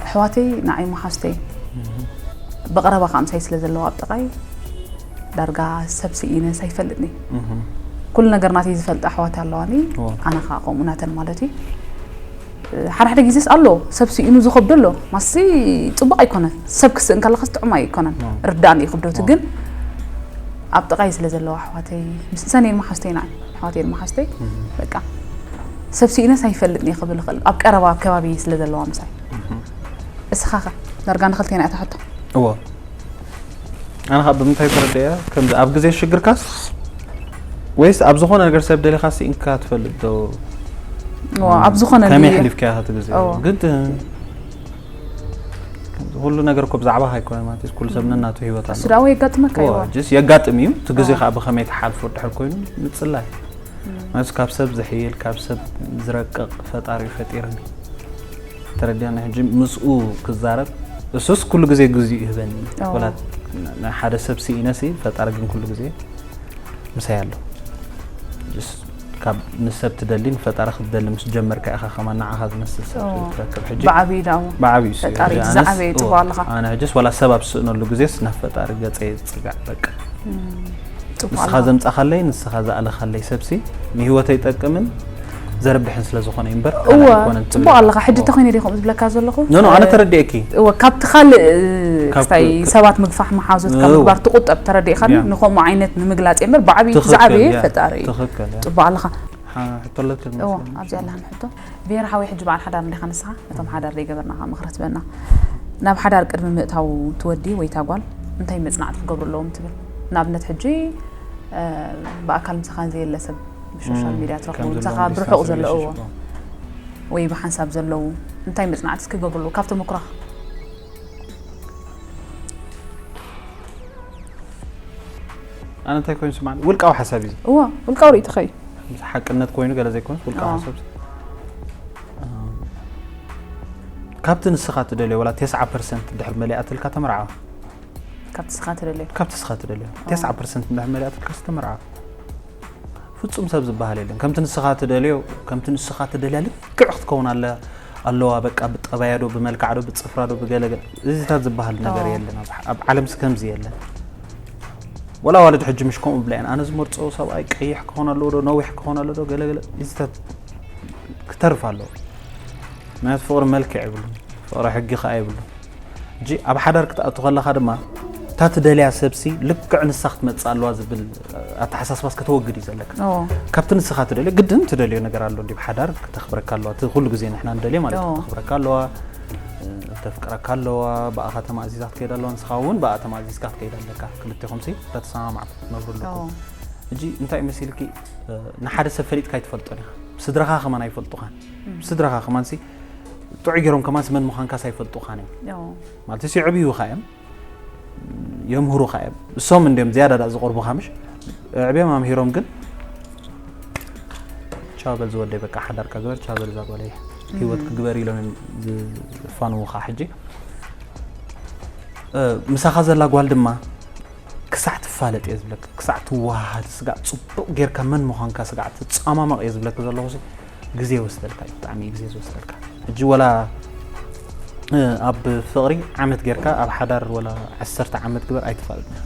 ኣሕዋተይ ንዓይ መሓዝተይ ብቐረባ ከዓ ምሳይ ስለ ዘለዋ ኣብ ጥቓይ ዳርጋ ሰብ ስኢነስ ኣይፈልጥኒ ኩሉ ነገር ናተይ ዝፈልጣ ኣሕዋት ኣለዋኒ ኣነ ከዓ ከምኡ ናተን ማለት እዩ ሓደ ሓደ ግዜስ ኣሎ ሰብ ስኢኑ ዝኸብዶ ኣሎ። ማሲ ጽቡቕ ኣይኮነን፣ ሰብ ክስእን ከለኻስ ጥዑም ኣይኮነን። ርዳእኒ እዩ ክብደቱ። ግን ኣብ ጥቓይ ስለ ዘለዋ ኣሕዋተይ፣ ምስ ሰኔን መሓዝተይ ንዓይ ኣሕዋተይ መሓዝተይ፣ በቃ ሰብ ስኢነስ ኣይፈልጥን እየ ክብል ይኽእል፣ ኣብ ቀረባ ኣብ ከባቢ ስለ ዘለዋ ምሳይ። እስኻ ኸ? ዳርጋ ንኽልቴና እያ ትሕቶ። እዎ። ኣነ ካብ ብምንታይ ተረድያ፣ ከምዚ ኣብ ግዜ ሽግርካስ ወይስ ኣብ ዝኾነ ነገር ሰብ ደሊኻ ስኢንካ ትፈልጥ ዶ? እዎ፣ ኣብ ዝኾነ ከመይ ድየ- ሕሊፍካያ እቲ ግዜ? እዎ። ግን እቲ ኩሉ ነገር እኮ ብዛዕባኻ ኣይኮነ ማለት እዩ። ኩሉ ሰብ ነናቱ ህይወት እሱ ኣለዎ። ደኣ ወይ የጋጥመካ እዎ፣ ይዋ። ጅስ የጋጥም እዩ። እቲ ግዜ እዎ። ከዓ ብኸመይ ትሓልፎ ድሕር ኮይኑ ምጽላይ ማለት ካብ ሰብ ዝሕይል ካብ ሰብ ዝረቅቕ ፈጣሪ እዩ ፈጢርኒ። ተረዲኣኒ። ሕጂ ምስኡ ክዛረብ እሱስ ኩሉ ግዜ ግዜኡ ይህበኒ። እዎ። ወላ ናይ ሓደ ሰብ ስኢነሲ ፈጣሪ ግን ኩሉ ግዜ ምሳይ ኣሎ። ጅስ ካብ ንሰብ ትደሊ ንፈጣሪ ክትደሊ ምስ ጀመርካ ኢኻ ከማን ንዓኻ ዝመስል ሰብ እዎ። ትረክብ። ሕጂ ብዓብዪ ደኣ እሞ። ብዓብዩ እሱ እዩ። ፈጣሪ ሕጂ ዝዓበየ ኣነስ- ጽቡቕ እዎ፣ ኣለኻ። ኣነ ሕጅስ ዋላ ሰብ ኣብ ስእነሉ ግዜስ ናብ ፈጣሪ ገጸ ይጽጋዕ በቃ። ጽቡቕ ንስኻ ኣለኻ። ዘምጻኻለይ ንስኻ ዝኣለኻለይ ሰብሲ ንህይወተይ ይጠቅምን ዘርብሕን ስለ ዝኾነ እዩ እምበር እወ ካልእ ኣይኮነን ትብል ጽቡቕ እያ። ኣለኻ። ሕጂ እዎ። ተኾይነ ዲኹም ዝብለካ ዘለኹ? ኖ፣ ኖ፣ ኣነ እ፣ ተረዲኤኪ። እወ፣ ካብቲ ካልእ እ፣ ካብ ክስታይ ክ- ሰባት ምግፋሕ መሓዙት ካብ እወ። ምግባር ትቑጠብ ተረዲእኻኒ። ያ። ንኸምኡ ዓይነት ንምግላጽ እየ እምበር ብዓብዩ ትኽክል፣ ዝዓበየ ያ። ፈጣሪ እዩ። ትኽክል፣ ያ። ጽቡቕ ኣለኻ። ሓ-፣ ሕቶ ኣለኪ እዎ፣ ዝመስለኒ። ኣብዚኣ ኣለሃን ሕቶ። ብሄር ሓወይ ሕጂ በዓል ሓዳር እንዲኻ ንስኻ፣ ነቶም ሓዳር ዘይገበርና ከዓ ምኽሪ ትበና። ናብ ሓዳር ቅድሚ ምእታው ትወዲ ወይ ታጓል እንታይ መጽናዕቲ ክገብሩ ኣለዎም ትብል? ንኣብነት ሕጂ እ፣ ብኣካል ምሳኻ ዘየለ ሰብ ብሶሻል እም፣ ሚድያ ትረኽቦ ከም ምሳኻ ዘለዎም ብርሑቕ ዲስታንስ ዘለዎ ሪሌሽንሽፕ። ወይ ብሓንሳብ ዘለዉ እንታይ መጽናዕቲ ክገብሩ ኣለዎ ካብ ተመኩሮኻ? ኣነ እንታይ ኮይኑ ስማዕኒ ውልቃዊ ሓሳብ እዩ። እዎ፣ ውልቃዊ ርእይቶኻ እዩ። ምስ ሓቅነት ኮይኑ ገለ ዘይኮነስ ውልቃዊ ኣዎ። ሓሳብ። ካብቲ ንስኻ ትደልዮ ዋላ ተስዓ ፐርሰንት ድሕር መሊኣትልካ ተመርዓዋ። ካብቲ ንስኻ ትደልዮ። ካብቲ ንስኻ ትደልዮ ተስዓ ፐርሰንት ድሕር መሊኣትልካ ተመርዓዋ። ፍጹም ሰብ ዝበሃል የለን። ከምቲ ንስኻ ትደልዮ፣ ከምቲ ንስኻ ትደልያ ልክዕ ክትከውን ኣለ-፣ ኣለዋ። በቃ ብጠባያ ዶ፣ ብመልክዓ ዶ፣ ብጽፍራ ዶ፣ ብገለገለ። እዚታት ዝበሃል ነገር ኣዎ። የለን። ኣብ፣ ኣብ ዓለምስ ከምዚ የለን። ወላ ኣዋልድ ሕጂ ምሽ ከምኡ ብላ እየን። ኣነ ዝመርጾ ሰብኣይ ቀይሕ ክኾን ኣለዎ ዶ፣ ነዊሕ ክኾን ኣለዎ ዶ፣ ገለገለ። እዚታት ክተርፍ ኣለዎ። ምክንያቱ ፍቕሪ መልክዕ የብሉን። ፍቕሪ ሕጊ ከኣ የብሉን። ሕጂ ኣብ ሓዳር ክትኣቱ ከለኻ ድማ እታ ትደልያ ሰብሲ ልክዕ ንሳ ክትመጽእ ኣለዋ ዝብል ኣተሓሳስባስ ከተወግድ እዩ ዘለካ። ኦ፣ ካብቲ ንስኻ ትደልዮ ግድን ትደልዮ ነገር ኣሎ እንዲ ሓዳር ክተኽብረካ ኣለዋ። እቲ ኩሉ ግዜ ንሕና ንደልዮ ማለት እዩ። ኦ። ክተኽብረካ ኣለዋ፣ እ፣ ክተፍቅረካ ኣለዋ፣ ብኣኻ ተማእዚዛ ክትከይድ ኣለዋ፣ ንስኻ እውን ብኣ ተማእዚዝካ ክትከይድ ኣለካ። ክልቴኹምሲ ተተሰማማዕኩም ክትነብሩ ኣለኩም። ኦ። ሕጂ እንታይ መሲልኪ፣ እ፣ ንሓደ ሰብ ፈሊጥካ ኣይትፈልጦን ኢኻ። ስድራኻ ከማን ኣይፈልጡኻን። ስድራኻ ከማንሲ ጥዑይ ገይሮም ከማንሲ መን ምዃንካስ ኣይፈልጡኻን እዮም። ኦ። ማለት ሲ ዕብዩኻ እዮም፣ የምህሩኻ እዮም። እሶም እንዲዮም ዝያዳ ዳ ዝቐርቡኻ ምሽ? ዕብዮም ኣምሂሮም ግን ቻው በል ዝወደይ በቃ ሓዳርካ ግበር፣ ቻው በል እዛ ጓለይ ህይወት ክግበር ኢሎም እዮም ዝፋንዉኻ። ሕጂ፣ እ፣ ምሳኻ ዘላ ጓል ድማ ክሳዕ ትፋለጥ እየ ዝብለካ፣ ክሳዕ ትወሃሃድ ስጋዕ ጽቡቕ ጌርካ መን ምዃንካ ስጋዕ ትጸማመቕ እየ ዝብለካ ዘለኹ ሲ ግዜ ይወስደልካ እዩ፣ ብጣዕሚ እዩ ግዜ ዝወስደልካ። ሕጂ ወላ፣ እ፣ ኣብ ፍቕሪ ዓመት ጌርካ ኣብ ሓዳር ወላ ዓሰርተ ዓመት ግበር ኣይትፋለጥን ኢኻ።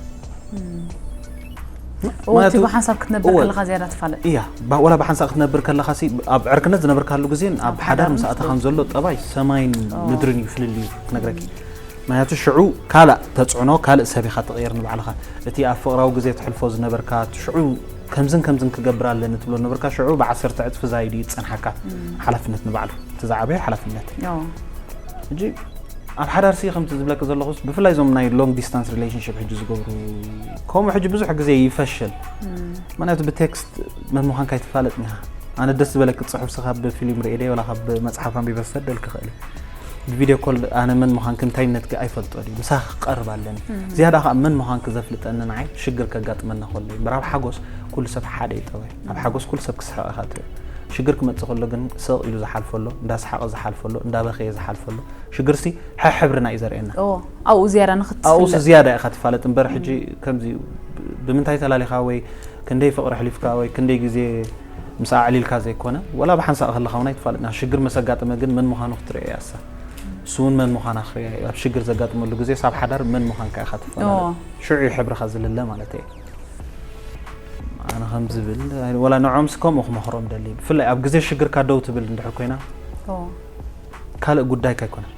እዎ፣ እቲ ብሓንሳብ ክትነብር እዎ። ከለኻ ዝያዳ ትፋለጥ። እያ፣ ባ-፣ ወላ ብሓንሳእ ክትነብር ከለኻ ሲ ኣብ ዕርክነት ዝነበርካን ዘሎ ግዜን ኣብ ኣብ ሓዳር ሓዳር ምስ ምስ ኣተኻን ዘሎ ጠባይ ሰማይን ኦ። ምድርን እዩ ፍልልዩ ክነግረኪ። ምክንያቱ ሽዑ ካልእ ተጽዕኖ፣ ካልእ ሰብ ኢኻ ትቕየር ንባዕልኻ። እቲ ኣብ ፍቕራዊ ግዜ ትሕልፎ ዝነበርካ፣ እቲ ሽዑ ከምዝን ከምዝን ክገብር ኣለኒ ትብሎ ዝነበርካ፣ ሽዑ ብዓሰርተ ዕጽፊ ዛይዱ እዩ ዝጸንሓካ። ሓላፍነት ንባዕሉ፣ እቲ ዝዓበየ ሓላፍነት። ኦ። ሕጂ ኣብ ሓዳር ሲ ከምቲ ዝብለካ ዘለኹስ፣ ብፍላይ እዞም ናይ ሎንግ ዲስታንስ ሪሌሽንሽፕ ሕጂ ዝገብሩ፣ ከምኡ ሕጂ ብዙሕ ግዜ ይፈሽል። ምክንያቱ ብቴክስት መን ምዃንካ ኣይትፋለጥን ኢኻ። ኣነ ደስ ዝበለኪ ጽሑፍ ሲ ካብ ፊልም ርእየ ወላ ካብ መጽሓፍ ኣንቢበ ክሰደልኪ እኽእል እየ። ብቪድዮ ኮል ኣነ መን ምዃንኪ እንታይነትኪ ኣይፈልጦ ድዩ? ምሳኺ ክቐርብ ኣለኒ። ዝያዳ ከኣ መን ምዃንኪ ዘፍልጠኒ ንዓይ ሽግር ከጋጥመና ከሎ እዩ። እምበር ኣብ ሓጎስ ኩሉ ሰብ ሓደ እዩ ጠባይ። ኣብ ሓጎስ ኩሉ ሰብ ክስሕቕ ኢኻ ትርኢ። ሽግር ክመጽእ ከሎ ግን ስቕ ኢሉ ዝሓልፎ ኣሎ፣ እንዳሰሓቐ ዝሓልፎ ኣሎ፣ እንዳበኸየ ዝሓልፎ ኣሎ። ሽግርሲ ሕሕብርና እዩ ዘርእየና። ኦ፣ ኣብኡ ዝያዳ ንኽትፍለጥ። ኣብኡስ ዝያዳ ኢኻ ትፋለጥ እምበር፣ ሕጂ ከምዚ ብ-፣ ብምንታይ ተላሊኻ ወይ ክንደይ ፍቕሪ ኣሕሊፍካ ወይ ክንደይ ግዜ ምስ ኣዕሊልካ ዘይኮነ፣ ወላ ብሓንሳእ ከለኻ እውን ኣይትፋለጥና። ሽግር መስ ኣጋጠመ ግን መን ምዃኑ ክትርእዮ እያ እሳ። እሱ እውን መን ምዃና ክርእያ እዩ። ኣብ ሽግር ዘጋጥመሉ ግዜ ሳብ ሓዳር መን ምዃንካ ኢኻ ትፈላለ። ኦ። ሽዑ እዩ ሕብርኻ ዝልለ ማለት እየ። ኣነ ከም ዝብል፣ ወላ ንዖምስ ከምኡ ክመኽሮም ደሊ። ብፍላይ ኣብ ግዜ ሽግርካ ደው ትብል እንድሕር ኮይና፣ ኦ። ካልእ ጉዳይካ ኣይኮነን።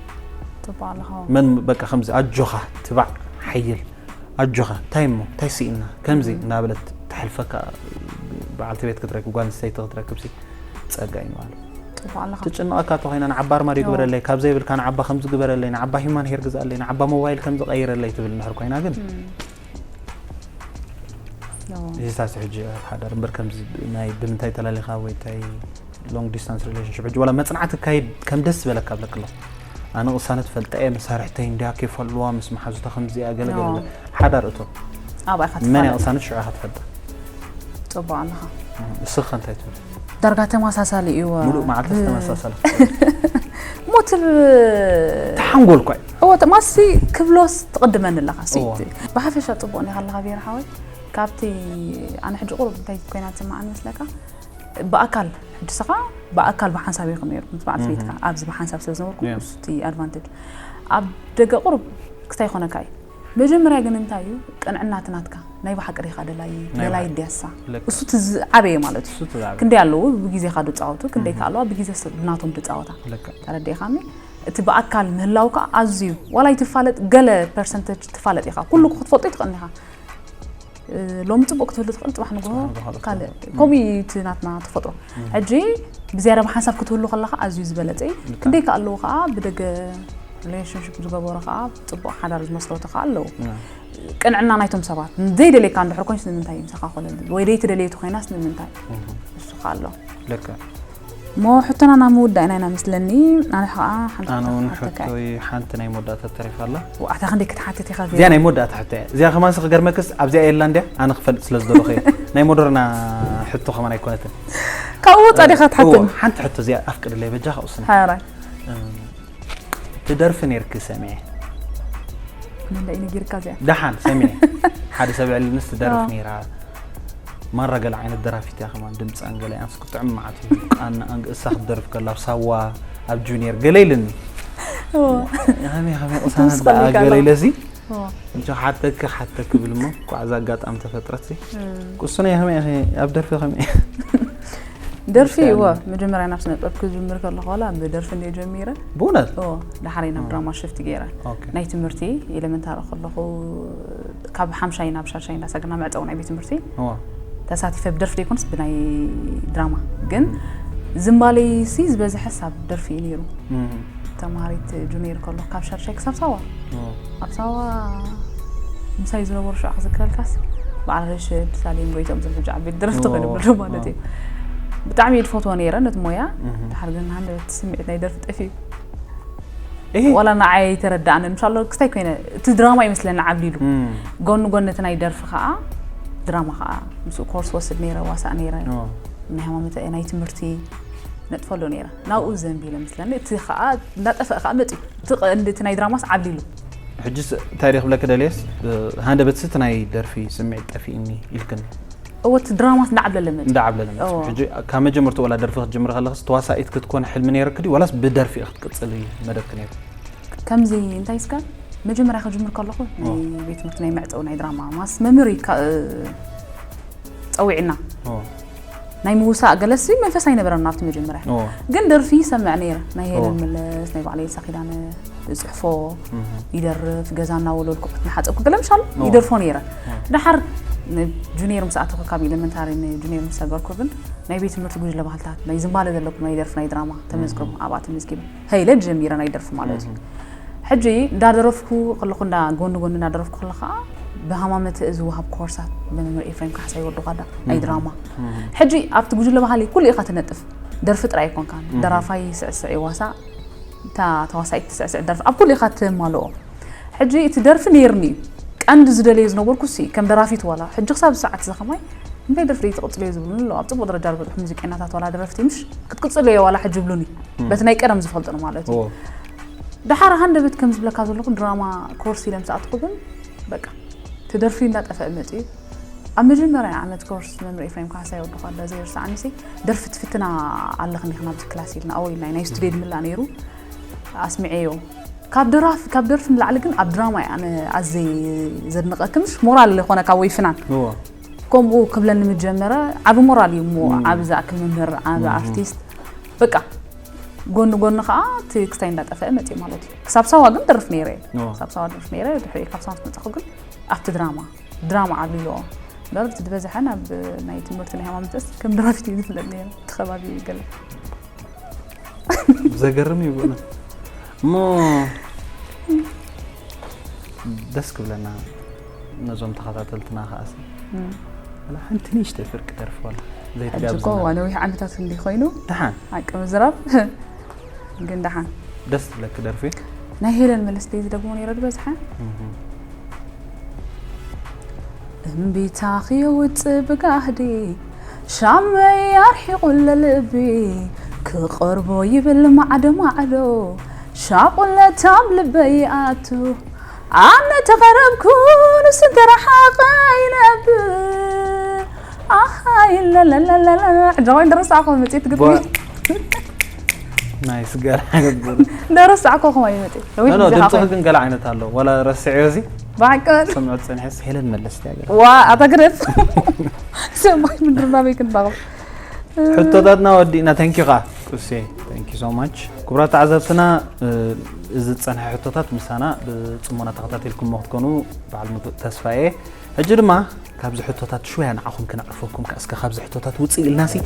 ጽቡቕ ኣለኻ። መን በቃ ከምዚ ኣጆኻ ትባዕ ሓይል ኣጆኻ እንታይ እሞ እንታይ ስኢና ከምዚ እናበለት ተሕልፈካ በዓልቲ ቤት ክትረክብ ጓል ኣንስተይቲ ክትረክብ ሲ ጸጋ እዩ ማለት ጽቡቕ ኣለኻ። ትጭነቐካ ተኾይና ንዓባ ኣርማድዮ ግበረለይ ካብ ዘይብልካ ንዓባ ከምዚ ግበረለይ ንዓባ ሂማን ሄር ግዛለይ ንዓባ ሞባይል ከምዚ ቀይረለይ ትብል እንድሕር ኮይና ግን ኖ። ይሳሲ ሕጂ ሓዳር እምበር ከምዚ ናይ ብምንታይ ተላሊኻ ወይ እንታይ long distance relationship ሕጂ ዋላ መጽናዕቲ ካይድ ከም ደስ ዝበለካ ብለክ ኣለኹ ኣነ ቅሳነት ፈልጠ እየ መሳርሕተይ እንዲያ ኬፍ ኣለዋ ምስ መሓዙታ ከምዚኣ ገለ ገለ ኖ። ገለ። ሓዳር እቶ ኣብኣ ኢኻ መን እያ ትፋለጥ። ቅሳነት ሽዑ ኢኻ ትፈልጣ ጽቡቕ ኣለኻ። እስኻ እንታይ ትብል ዳርጋ ተመሳሳሊ እዩ። ሙሉእ መዓልቲ ብ- ተመሳሳሊ ሞትብ ተሓንጎልኳ እዩ እወ ተማሲ ክብሎስ ትቕድመኒ ኣለኻ ሲ እወ። ብሓፈሻ ጽቡቕ ኒኻ ኣለኻ ብሄር ሓወይ። ካብቲ ኣነ ሕጂ ቁሩብ እንታይ ኮይና ትስምዓኒ መስለካ ብኣካል ሕጂ ስኻ ብኣካል ብሓንሳብ ኢኹም ነይርኩም ምስ በዓልቲ ቤትካ ኣብዚ ብሓንሳብ ስለ ዝነበርኩም Yeah. እሱ እቲ ኣድቫንቴጅ ኣብ ደገ ቁሩብ ክስታይ ይኾነካ እዩ። መጀመርያ ግን እንታይ እዩ ቅንዕና እቲ ናትካ ናይ ብሓቂ ዲኻ ደላይ ናይ ደላይ ብሓቂ። ድያሳ ልክዕ። እሱ እቲ ዝዓበየ ማለት እዩ። እሱ ትዛዕበ ክንደይ ኣለዉ ብግዜኻ ድፃወቱ ክንደይ ተኣለዋ ብግዜ ሰብ ናቶም ድፃወታ ልክዕ ተረዲእኻኒ። እቲ ብኣካል ምህላው ከዓ ኣዝዩ ዋላ ይትፋለጥ ገለ ፐርሰንተጅ ትፋለጥ ኢኻ ኩሉ ክትፈልጦ ይትኽእል ኢኻ። እ፣ ሎሚ ፅቡቅ ክትህሉ ትኽእል ፅባሕ ንግሆ ፅባሕ ንግሆ ካልእ ከምኡ እዩ እቲ ናትና ተፈጥሮ። ሕጂ ብዝያዳ ብሓንሳብ ክትህሉ ከለካ ኣዝዩ ዝበለፀ እዩ። ልክዕ። ክንደይ ከ ኣለዉ ከዓ ብደገ ሪሌሽንሽፕ ዝገበሩ ከዓ ፅቡቅ ሓዳር ዝመስረቱ ከዓ ኣለዉ። ያ። ቅንዕና ናይቶም ሰባት ዘይደልየካ እንድሕር ኮይንስ ንምንታይ እዩ ምሳኻ ኮነ ወይ ደይትደልየቱ ኮይናስ ንምንታይ እሱ ከዓ ኣሎ። ልክዕ እሞ ሕቶና ናብ ምውዳእ ኢና ኢና መስለኒ። ኣነ ከዓ ሓንቲ ኣነ እውን ክሓተካ እየ። ሕቶይ ሓንቲ ናይ መወዳእታ ተሪፋ ኣላ ዋዕታ ክንደይ ክትሓትት ኢኻ እዚኣ ናይ መወዳእታ ሕቶ እያ እዚኣ ከማንስ ክገርመክስ ኣብዚኣ የላ እንድያ ኣነ ክፈልጥ ስለ ዝደለኹ እየ ናይ ሞደርና ሕቶ ከማን ኣይኮነትን ካብኡ ወፃእ ዲኻ ትሓትም እዎ፣ ሓንቲ ሕቶ እዚኣ ኣፍቅድለይ በጃ ካብኡ ስነ ሓራይ ትደርፊ ነርኪ ሰሚዐ ክንደይ ነጊርካ እዚኣ ደሓን ሰሚዐ ሓደ ሰብ ዕልንስ ትደርፍ ኣዎ። ነይራ ማራ ገለ ዓይነት ደራፊት እያ ከማን ድምፃን ገለ ኣንስ ክትጥዕም መዓት እዩ ቃና ኣንግ እሳ ክትደርፍ ከላ ኣብ ሳዋ ኣብ ጁኒየር ገለ ኢልኒ እዎ። ከመይ ከመይ ትምስጥ ቅሳነት ደኣ ከመይ ገለ ከላ? ኢለሲ እዎ። እንተ ሓተኪ ሓተኪ ብል እሞ ኳዕዛ ኣጋጣሚ ተፈጥረት ሲ እም። ቅሱነ ከመይ ኢኺ ኣብ ደርፊ ከመይ ደርፊ ደርፊ እወ ኣለ። መጀመርያ ናብ ስነ ጥበብ ክጅምር ከለኹ ዋላ ብደርፊ እንደ ጀሚረ ብእውነት እዎ ዳሕረይ ናብ ድራማ ሽፍት ገይረ ኦኬ ናይ ትምህርቲ ኤሌመንታሪ ከለኹ ካብ ሓምሻይ ናብ ሻድሻይ እንዳሰግና መዕፀዊ ናይ ቤት ትምህርቲ እዋ ተሳቲፈ ብደርፊ ደይኮንስ ብናይ ድራማ ግን ዝንባለይ ሲ ዝበዝሐ ሳብ ደርፊ እዩ ነይሩ እም፣ ተማሃሪት ጁኒየር ከሎ ካብ ሻድሻይ ክሳብ ሳዋ እዋ ኣብ ሳዋ ምሳይ ዝነበሩ ሸዓ ክዝክረልካስ በዓል ረሽድ ሳሌም ጎይቶም ዝም ሕጂ ዓበይቲ ደረፍቲ እዋ፣ ኮይኖም እዋ፣ ኣለዉ ማለት እዩ ብጣዕሚ እየ ዝፈትዎ ነይረ ነቲ ሞያ እም፣ ድሓር ግን ሃንደበት ስምዒት ናይ ደርፊ ጠፊኡ እሂ፣ ዋላ ንዓይ ኣይተረዳእንን ምሻሎ ክስታይ ኮይነ እቲ ድራማ ይመስለኒ ዓብሊሉ እም፣ ጎኒ ጎኒ እቲ ናይ ደርፊ ከዓ ድራማ ከዓ ምስኡ ኮርስ ወስድ ነይረ ዋሳእ ነይረ እዋ ናይ ሃይማኖት ናይ ትምህርቲ ነጥፈሉ ነይረ ናብኡ ዘንቢለ መስለኒ እቲ ከዓ እንዳጠፈእ ከዓ መፅዩ እቲ ቀንዲ እቲ ናይ ድራማስ ዓብሊሉ ሕጂ እንታይ ደ ክብለክ ደልየስ ሃንደበት ስቲ ናይ ደርፊ ስምዒት ጠፊእኒ ኢልክን እወ እቲ ድራማስ እንዳዓብለለ መፅዩ እንዳዓብለለ መፅዩ እዎ። ሕጂ ካብ መጀመርቱ ወላ ደርፊ ክትጅምሪ ከለክስ ተዋሳኢት ክትኮን ሕልሚ ነይርክ ድዩ ዋላስ ብደርፊ ኢኺ ክትቅፅሊ መደብክ ነይሩ ከምዚ እንታይ እስከ መጀመርያ ክጅምር ከለኹ ናይ ቤት ትምህርቲ ናይ መዕፀዊ ናይ ድራማ ማስ መምህር እዩ ካ- እ፣ ፀዊዕና እዎ ናይ ምውሳእ ገለሲ መንፈስ ኣይነበረና ኣብቲ መጀመርያ እዎ ግን ደርፊ ይሰምዕ ነይረ ናይ ሄለን እዎ። መለስ ናይ ባዕለይ ሳኺዳነ ዝፅሕፎ እህ፣ ይደርፍ ገዛ እናወለልኩ እናሓፀብኩ ገለ ምሻሉ እዎ። ይደርፎ ነይረ እዎ። ድሓር ጁኒየር ምስ ኣተኹ ካብ ኤሌመንታሪ ንጁኒየር ምስ ሰገርኩ ግን ናይ ቤት ትምህርቲ ጉጅለ ባህልታት ናይ ዝንባለ ዘለኩም ናይ ደርፊ ናይ ድራማ ተመዝገቡ ኣብኣ ተመዝጊበ ሄይለ ጀሚረ ናይ ደርፊ ማለት እዩ ሕጂ እንዳደረፍኩ ከለኹ እንዳ ጎኒ ጎኒ እንዳደረፍኩ ከለኻ ብሃማመተ ዝወሃብ ኮርሳት ብመምህር ኤፍሬም ካሕሳይ ወዲ ኳዳ ናይ ድራማ ሕጂ ኣብቲ ጉጅለ ባህሊ ኩሉ ኢኻ ትነጥፍ ደርፊ ጥራይ ኣይኮንካን ደራፋይ ስዕስዕ ዋሳ እታ ተዋሳኢት ትስዕስዕ ደርፊ ኣብ ኩሉ ኢኻ ትማልኦ ሕጂ እቲ ደርፊ ነይርኒ እዩ ቀንዲ ዝደለዮ ዝነበርኩ ሲ ከም ደራፊት ዋላ ሕጂ ክሳብ ሰዓት እዚ ከማይ እንታይ ደርፊ ደይ ትቕፅልዮ ዝብሉኒ ኣለዉ ኣብ ፅቡቅ ደረጃ ዝበፅሑ ሙዚቀኛታት ዋላ ደረፍቲ ምሽ ክትቅፅልዮ ዋላ ሕጂ ይብሉኒ በቲ ናይ ቀደም ዝፈልጡኒ ማለት እዩ እዎ ድሓር ሃንደበት ከም ዝብለካ ዘለኹ ድራማ ኮርስ ኢለ ምስ ኣትኹ ግን በቃ እቲ ደርፊ እንዳጠፈአ መፅዩ ኣብ መጀመርያ ዓመት ኮርስ መምህር ኤፍሬም ካሕሳይ ወዲ ኳዳ ዘይርሳዓኒ ሲ ደርፊ ትፍትና ኣለኽኒ ናብዚ ክላስ ኢልና ኣወ ኢልና ናይ ስቱድዮ ድምላእ ነይሩ ኣስሚዐዮ ካብ ደራፍ ካብ ደርፊ ንላዕሊ ግን ኣብ ድራማ እየ ኣነ ኣዘይ ዘድንቐኪ ምሽ ሞራል ዝኾነካ ወይ ፍናን እዎ ከምኡ ክብለኒ ምጀመረ ዓቢ ሞራል እዩ እሞ ዓቢ ዝኣክል መምህር ዓቢ ኣርቲስት በቃ ጎኒ ጎኒ ከዓ እቲ ክስታይ እንዳጠፈአ መፅኡ ማለት እዩ። ክሳብ ሳዋ ግን ደርፍ ነይረ እየ። ኦ። ክሳብ ሳዋ ደርፍ ነይረ። ድሕሪ ካብ ሳዋ ምስ መፃኹ ግን ኣብቲ ድራማ ድራማ ዓብሊዎ እምበር እቲ ዝበዝሐ ናብ ናይ ትምህርቲ ናይ ሃይማኖት ደስ ከም ደራፊት እዩ ዝፍለጥ ነይረ እቲ ከባቢ ገለ። ዘገርም እዩ ብእውነት። እሞ ደስ ክብለና ነዞም ተኸታተልትና ከዓሲ እም። ወላ ሓንቲ ንእሽተይ ፍርቂ ደርፊ ወላ ሕጂ እኮ ዘይትጋብዝና። ነዊሕ ዓመታት እንዲ ኮይኑ ደሓን ሓቂ ምዝራብ ግን ደሓን ደስ ትብለኪ ደርፊ። ናይ ሄለን መለስ ደይ ዝደግሞ ነይረ ዝበዝሐ እህ። እምቢታ ክየውፅእ ብጋህዲ ሻመይ ኣርሒቑለ ልቢ ክቐርቦ ይብል ማዕዶ ማዕዶ ሻቑለት ኣብ ልበይ ኣቱ ኣነ ተቐረብኩ ንሱ ተረሓቐ ይነብር ኣሃይ ለለለለለ ሕጂ ኮይን ደረሳዕኹ መፅት ግጥሚ ቧ- ናይ ስጋር ዓይነት ቡን ደረሳዕኩ ከማይ መፅት ነዊሕ ኖ ግዜ ድምፅኺ ሓቆይ ግን ገለ ዓይነት ኣለዎ። ዋላ ረስዕዮ እዚ ብሓቅን ሰምዖ ዝፀንሐስ ሄለን መለስ እያ ገለ። ዋ ኣታ ግደፍ ሰማይ ምድሪ ናበይ ክንራኸብ ሕቶታትና ወዲእና። Thank you ኻ ቁሴ። Thank you so much ክቡራት ተዓዘብትና። እ፣ እዚ ዝፀንሐ ሕቶታት ምሳና ብፅሞና ተኸታቲልኩሞ ክትኮኑ በዓል ምሉእ ተስፋ እየ። ሕጂ ድማ ካብዚ ሕቶታት ሽወያ ንዓኹም ክነዕርፈኩም ከ እስከ ካብዚ ሕቶታት ውፅእ ኢልና ሲ